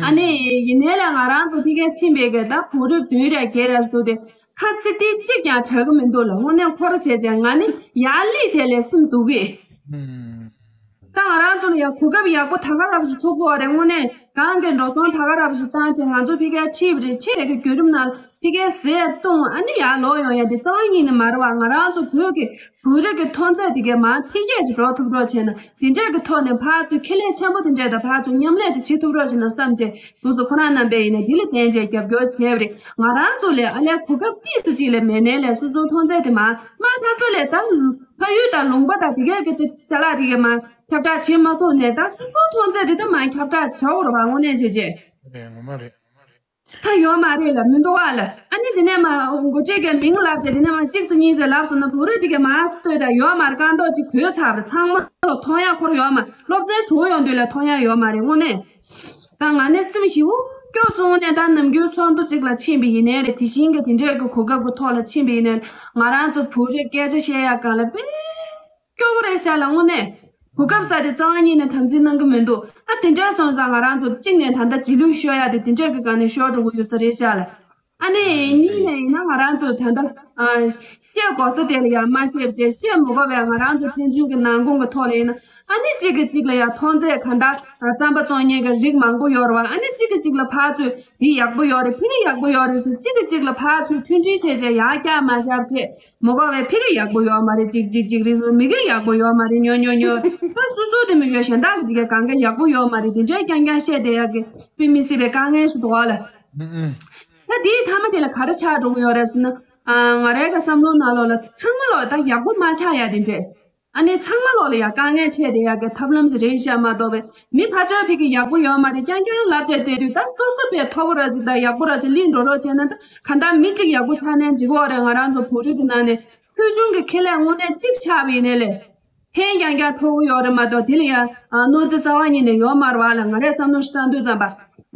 ཨ་ནི་ཡིན་ནའི་ལ་ང་རང་ཚོ་ཕ་གིར་ཕྱིན་པའི་གི་ད་བོད་རིགས་བདུན་རེ་བརྒྱད་རེ་འདུག་སྟེ་ཁ་ཚིག་དེ་གཅིག་ཀྱང་གྲག་གི་མི་འདུག་ལ། དངོས་གནས་ཁོ་ར་བྱས་བྱས་ང་ནི་ཡར་སླེབས་བྱས་ལས་སེམས་སྡུག་གི། ད་ང་རང་ཚོ་ལ་ཡང་གོ་སྐབས་ཡག་པོ་ད་ག་རང་ཞིག་ཐོབ་ཀྱི་ཡོད་རེད། དངོས་གནས་གང་གི་འགྲོ་སོང་ད་ག་རང་ཞིག་བཏང་བྱས་ང་ཚོ་ཕ་གིར་ཁྲིད་པ་རེད། ཁྲིད་པའི་གི་བརྒྱུད་རིམ་ནང་ཕ་གིར་ཟས་བཏུང་ཨ་ནི་ཡར་ལོག་ཡོང་ཡ་དེ་རྩ་བ་ཉིད་ནས་མ་རེད་བ། ང་རང་ཚོ་བོད་ཀྱི་བོད་རིགས་ཀྱི་མཐོང་ཚད་དེ་གས་མར་འཕེལ་རྒྱས་ཀྱི་འགྲོ་ཐུབ་རོགས་བྱས་ན་དེ་འདྲས་ཀྱི་ཐོག་ནས་ཕར་ཚུར་ཁེ་ལས་ཆེན་པོ་དེ་འདྲས་དང་ཕར་ཚུར་མཉམ་ལས་ཅིག་བྱེད་ཐུབ་རོགས་བྱས་ན་བསམ་བྱས་དུས་སུ་ཁོ་རང་རྣམ་པས་ཡིན་ན་འདི་ལ་བརྟེན་བྱས་རྒྱབ་སྐྱོར་བྱས་པ་རེད། ང་རང་ཚོ་ལས་ཨ་ལས་གོ་སྐབས་ཏོག་ཙམ་ཅིག་ལས་མེད་ནའི་ལས་སོ་སོའི་མཐོང་ཚད་དེ་མར་མར་ཐ་ས་ལས་ད་ཕ་ཡུལ་དང་ལུང་པ་དང་དེ་གས་ཀྱི་དེ་ཅ་ལག་དེ་གས་མར་ཁྱབ་བསྒྲགས་བྱེད་མ་ཐུབ་ནས་ད་སོ་སོའི་མཐོང་ཚད་དེ་ད་མར་ཁྱབ་བསྒྲགས་བྱ་འོ་ར་བ་དངོས་གནས་བྱས་རྗེས། རེད། ངོ་མ་རེད། ད་ཡོད་མ་རེད་ལ། མི་འདུག་ཨ་ལ། ཨ་ནི་དེ་ནས་མ་འགོ་ཁྲིད་ཀྱི་མིང་ལབ་བྱས། དེ་ནས་མ་གཅིག་ཙམ་གཉིས་ཙམ་ལབ་སོང་ན། བུ་རུ་དེ་གས་མ་ལྟོས་ད་ཡོད་མ་རེད། རྐང་ཐོག་ཅིག་བུད་ཚར་བ་རེད། ཚང་མ་ལོ་མཐོང་ཡག་ཁོ་རང་ཡོད་མ་རེད། སློབ་ཚན་གྲོལ་ཡོང་དུས་ལ་མཐོང་ཡག་ཡོད་མ་རེད། དངོས་གནས། ད་ང་ནི་སེམས་ཞེ་པོ་སྐྱོ་སོང་། དངོས་གནས་ད་ནམ་རྒྱུན་ཚོགས་འདུ་གཅིག་ལ་ཕྱིན་པ་ཡིན་ནའི་རེད། དེ་བཞིན་གྱི་དེ་འདྲའི་གི་གོ་སྐབས་ཀྱི་ཐོག་ལ་ཕྱིན་པ་ཡིན་ནའི་རེད། ང་རང་ཚོ་བུ་རུ་སྐད་ཆ་བཤད་ཡག་སྒང་ལ་དཔེ་སྐྱོ་པོ་རེད་ཤག་ལ། དངོས་གནས་གོ་སྐབས་ཟེར་དེ་རྩ་བ་ཉིད་ནས་དམ་འཛིན་གནང་གི་མི་འདུག་ཨ་དེ་འདྲ་སོང་ཙང་ང་རང་ཚོ་གཅིག་ནས་ད་ལྟ་རྗེས་ལུས་ཤོར་ཡག་དེ་དེ་འདྲ་གི་སྒང་ནས་ཤོར་འགྲོ་གི་ཡོད་ས་རེད་ཤག་ལ། ཨ་ནི་གཉིས་ནས་ཡིན་ན་ང་རང་ཚོ་ད་ལྟ་ཨ་བཤད་དགོས་ས་དེ་ལ་ཡང་མ་བཤད་བྱས། བཤད་མི་དགོས་པའི་ང་རང་ཚོ་ཕན་ཚུན་གྱི་ནང་ཁོངས་ཀྱི་ཐོག་ལ་ཡིན་ན། ཨ་ནི་གཅིག་གིས་གཅིག་ལ་ཡང་མཐོང་ཚད་གང་ལྟར་རྩམ་པ་བཙོང་མཁན་གྱི་རིགས་མང་པོ་ཡོད་རེད་བ། ཨ་ནི་གཅིག་གིས་གཅིག་ལ་ཕར་ཚུར་འདི་ཡག་པོ་ཡོད་རེད། ཕ་གི་ཡག་པོ་ཡོད་རེད་ཟེར། གཅིག་གིས་གཅིག་ལ་ཕར་ཚུར་མཐུན་སྒྲིལ་བྱས་བྱས་ཡར་བཀྱག་མ་བཞག་བྱས། མི་དགོས་པའི་ཕ་གི་ཡག་པོ་ཡོད་མ་རེད། ཅིག་ཅིག་ཅིག་རེད་ཟེར། མི་གི་ཡག་པོ་ཡོད་མ་རེད། ཉོ་ཉོ་ཉོ། ད་སོ་སོ་དེ་མི་ཤོད། གཞན་དག་གི་དེ་ག་གང་ག་ཡག་པོ་ཡོད་མ་རེད། དེ་འདྲའི་རྐྱང་རྐྱང་བཤད་བསྡད་ཡག་གི་དཔེ་མི་སྲིད་པའི་དཀའ་ངལ་ཞིག་འདུག་ཨ་ལ། ཨུ་ཨུ། ད་དེའི་མཐའ་མ་དེ་ལ་ག་རེ་ཆགས་འགྲོ་གི་ཡོད་རེད་ཟེར་ན། ཨ་ང་རའི་གི་བསམ་བློ་ནང་ལོགས་ལ་ཚང་མ་ལོག་ད་ཡག་པོ་མ་ཆགས་ཡག་དེ་འདྲས། ཨ་ནི་ཚང་མ་ལོག་ལ་ཡང་དཀའ་ངལ་འཕྲད་བསྡད་ཡག་གི་ཐབས་ལམ་ཞིག་རེད་ཤག་མ་གཏོགས་པའི་མི་ཕར་ཕྱོགས་ཕ་གི་ཡག་པོ་ཡོད་མ་རེད། རྐྱང་རྐྱང་ལབ་བྱས་བསྡད་དུས། ད་སོ་སོ་པའི་མཐོ་པོ་ར་ཅིག་དང་ཡག་པོ་ར་ཅིག་ལེན་འགྲོ་རོགས་བྱས་ན། ད་གང་ལྟར་མི་གཅིག་ཡག་པོ་ཆགས་ནའི་འགྲིག་གི་རེད། ང་རང་ཚོ་བོད་རིགས་ཀྱི་ནང་ནས་ཕུལ་བྱུང་གི་ཁེ་ལས་དངོས་གནས་གཅིག་ཆགས་པ་ཡིན་ནའི་ལས། ཕན་རྐྱང་རྐྱང་ཐོགས་ཀྱི་ཡོད་རེད་མ་གཏོགས། དེ་ལ་ཡང་ཨ་གནོད་འཚེ་རྩ་བ་ཉིད་ནས་ཡོད་མ་རེད་བ་ལ། ང་རས་བསམ་བློ་ཞིག་བཏང་དུས་ཙམ་པ།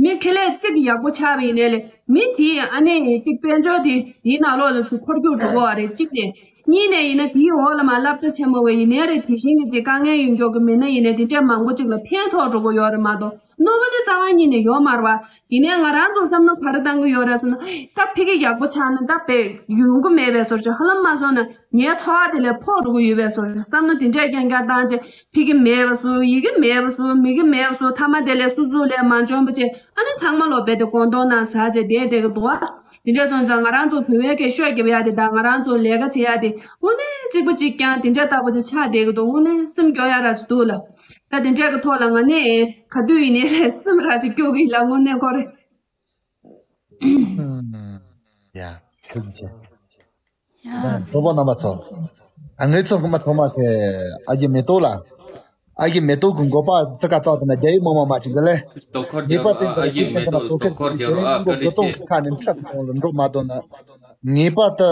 མི་ཁེ་ལས་གཅིག་གི་ཡག་པོ་ཆགས་པ་ཡིན་ནའི་ལས། མི་དེའི་ཨ་ནི་གཅིག་དཔལ་འབྱོར་དེ་དེའི་ནང་ལོགས་ལ་ཚུར་འཁོར་རྒྱུག་འགྲོ་གི་ཡོད་རེད། གཅིག་དེ། གཉིས་ནས་ཡིན་ན་དེའི་འོག་ལ་མ་སློབ་གྲྭ་ཆེན་མོ་བ་ཡིན་ནའི་རེད། དེ་བཞིན་གྱི་ཅིག་དཀའ་ངལ་ཡོད་མཁན་གྱི་མི་སྣ་ཡིན་ནའི་དེ་འདྲས་མང་པོ་ཅིག་ལ་ཕན་ཐོགས་འགྲོ་གི་ཡོད་རེད་མ་གཏོགས། གནོད་པ་ནི་རྩ་བ་ཉིད་ནས་ཡོད་མ་རེད་བ། ཡིན་ནའི་ང་རང་ཚོ་བསམ་ན་ག་རེ་བཏང་གི་ཡོད་རེད་ཟེར་ན། ད་ཕ་གི་ཡག་པོ་ཆགས་ན་ད་དཔེ་ཡོང་གི་མེད་པའི་བཟོ་འདྲ། ཧ་ལམ་མ་སོང་ན་ངའི་འཚོ་བ་དེ་ལས་ཕོག་འགྲོ་གི་ཡོད་པའི་བཟོ་འདྲ། བསམ་བློ་དེ་འདྲས་རྐྱང་རྐྱང་བཏང་བྱས། ཕ་གི་མེད་པ་བཟོ། ཡི་གེ་མེད་པ་བཟོ། མི་གི་མེད་པ་བཟོ། མཐའ་མ་དེ་ལས་སོ་སོ་ལས་མ་འཇོན་པ་བྱས། ཨ་ནི་ཚང་མ་ལོག་རྦད་དེ་དགོང་དོང་ནང་ཟ་བྱས་བསྡད་བསྡད་ཀྱི་འདུག་ཨ། དེ་འདྲས་སོང་ཙང་ང་རང་ཚོ་བོད་པའི་སྐད་ཤོད་རྒྱབ་ཡ་དེ་དང་། ང་རང་ཚོ་ལས་ཀ་བྱེད་ཡ་དེ་དངོས་གནས་གཅིག་པ་གཅིག་རྐྱང་དེ་འདྲས་ལྟ་བུ་ཅིག་ཆགས་བསྡད་ཀྱི་འདུག་དངོས་གནས་སེམས་སྐྱོ་ཡ་ར་ཅིག་འདུག་ལ། ད་དེ་འདྲས་ཀྱི་ཐོག་ལ་ང་ནི་ག་དུས་ཡིན་ནའི་སེམས་ར་ཅིག་སྐྱོ་གི་ཡིན་ལ། དངོས་གནས་ཁོ་རེ། ཡ། ཐུགས་རྗེ་ཆེ། ཡ། གྲོགས་པོ་རྣམ་པ་ཚོ། ཨ་ངའི་ཚོ་རྐུན་མ་ཚང་མ་གི་ཨ་ཡི་མེ་ཏོག་ལ། ཨ་ཡི་མེ་ཏོག་གི་འགོ་པ་ཙི་ག་ཙག་དེ་ན་རྒྱ་ཡིག་མང་མང་མ་ཅིག་གི་ལེ། དོ་ཁུར་ངེས་པར་དུ་ཨ་ཡི་མེ་ཏོག་དོ་ཁུར་རྒྱག་རོགས་ཨ། བཀའ་དྲིན་ཆེ། དགུ་སྟོང་ཁ་ནས་འཕྲག་གི་སྟོང་ལ་འགྲོ་མ་དོ་ན། ངེས་པར་དུ།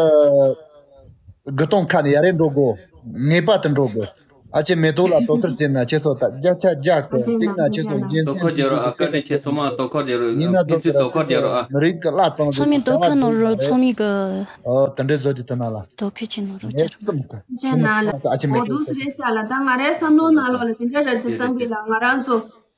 དགུ་སྟོང་ཁ་ནས་ཡ་རེ་འགྲོ་དགོས། ངེས་པར་དུ་འགྲོ་དགོས། ཨ་ཅེ་མེ་ཏོག་ལ་དོ་ཁུར་བྱས་ན་ཁྱེད་ཚོ་ད་བརྒྱ་ཆ་བརྒྱ་གི་གཅིག་ན་ཁྱེད་ཚོ་རྒྱན་སྲིང་དོ་ཁུར་རྒྱག་རོགས་ཨ། བཀའ་དྲིན་ཆེ། ཚང་མ་དོ་ཁུར་རྒྱག་རོགས། ཡིན་ན་ཕན་ཚུན་དོ་ཁུར་རྒྱག་རོགས་ཨ། མི་རིགས་ཀྱི་བླ་གཙང་ཚང་མས་དོ་ཁུར་གནང་རོགས། ཚང་མས་གི། ཨོ་དེ་འདྲའི་བཟོ་དེ་དེ་ན་ལ། དོ་ཁུར་ཆེ་གནང་རོགས་ཅེར། ཅེ་ན་ལ། ཨོ་དུ་སི་རེ་ས་ལ། ད་ང་རའི་བསམ་བློ་ནང་ལོགས་ལ་དེ་འདྲ་ར་ཅིག་བསམ་གི་ལ། ང་རང་ཚོ་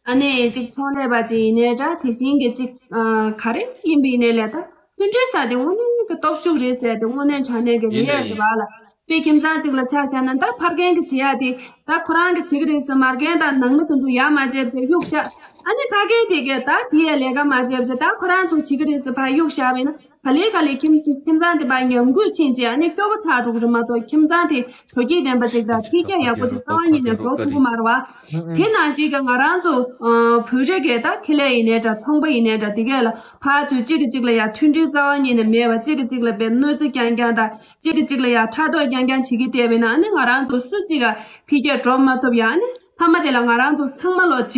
ཨ་ནི་ཅིག་ཚོང་ལས་པ་ཅིག་ཡིན་ནའི་འདྲ། དེ་བཞིན་གྱི་ཅིག་ཨ་ག་རེ་ཡིན་པ་ཡིན་ནའི་ལས། ད་མཐུན་སྒྲིལ་ཟེར་དེ་དངོས་གནས་ཀྱི་སྟོབས་ཤུགས་རེད་ཟེར་དེ་དངོས་གནས་དྲང་གནས་ཀྱི་རེད་ཡ་རེད་བ་ལ། དཔེ་ཁྱིམ་ཚང་གཅིག་ལ་ཆ་བཞག་ན། ད་ཕ་རྒན་གྱི་བྱེད་ཡ་དེ་ད་ཁོ་རང་གི་བྱེད་ཀྱི་རེད་ཟེར། མ་རྒན་དང་ནང་མི་དེ་ཚོ་ཡ་མ་བྱས་བྱས་གཡུག་བཞག་ཨ་ནི་ཕ་རྒན་དེ་གས་ད་དེ་ཡ་ལས་ཀ་མ་བྱས་བྱས། ད་ཁོ་རང་ཚོ་བྱེད་ཀྱི་རེད་ཟེར་ཕར་གཡུག་བཞག་པ་ཡིན་ན། ག་ལེ་ག་ལེ་ཁྱིམ་ཁྱིམ་ཚང་དེ་ཕར་ཉམས་རྒུད་ཕྱིན་བྱས་ཨ་ནི་སྐྱོ་པོ་ཆགས་འགྲོ་གི་རེད་མ་གཏོགས། ཁྱིམ་ཚང་དེ་དྲོ་སྐྱིད་ལྡན་པ་ཅིག་དང་འཕེལ་རྒྱས་ཡག་པོ་ཅིག་རྩ་བ་ཉིད་ནས་འགྲོ་ཐུབ་ཀྱི་མ་རེད་བ། དེ་ནང་བཞིན་གྱི་ང་རང་ཚོ་ཨ་བོད་རིགས་ཀྱི་ད་ཁེ་ལས་ཡིན་ནའི་འདྲ། ཚོང་པ་ཡིན་ནའི་འདྲ། དེ་གས་ལ་ཕར་ཚུར་གཅིག་གིས་གཅིག་ལ་ཡ་མཐུན་སྒྲིལ་རྩ་བ་ཉིད་ནས་མེད་པ། གཅིག་གིས་གཅིག་ལ་དཔེ་གནོད་འཚེ་རྐྱང་རྐྱང་དང་། གཅིག་གིས་གཅིག་ལ་ཡ་ཕྲག་དོག་རྐྱང་རྐྱང་བྱེད་ཀྱི་བསྡད་པ་ཡིན་ན། ཨ་ནི་ང་རང་ཚོ་སུ་གཅིག་ག་འཕེལ་རྒྱས་འགྲོ་མ་ཐུབ་ཡ། ཨ་ནི་མཐའ་མ་དེ་ལ་ང་རང་ཚོ་ཚང་མ་ལོག་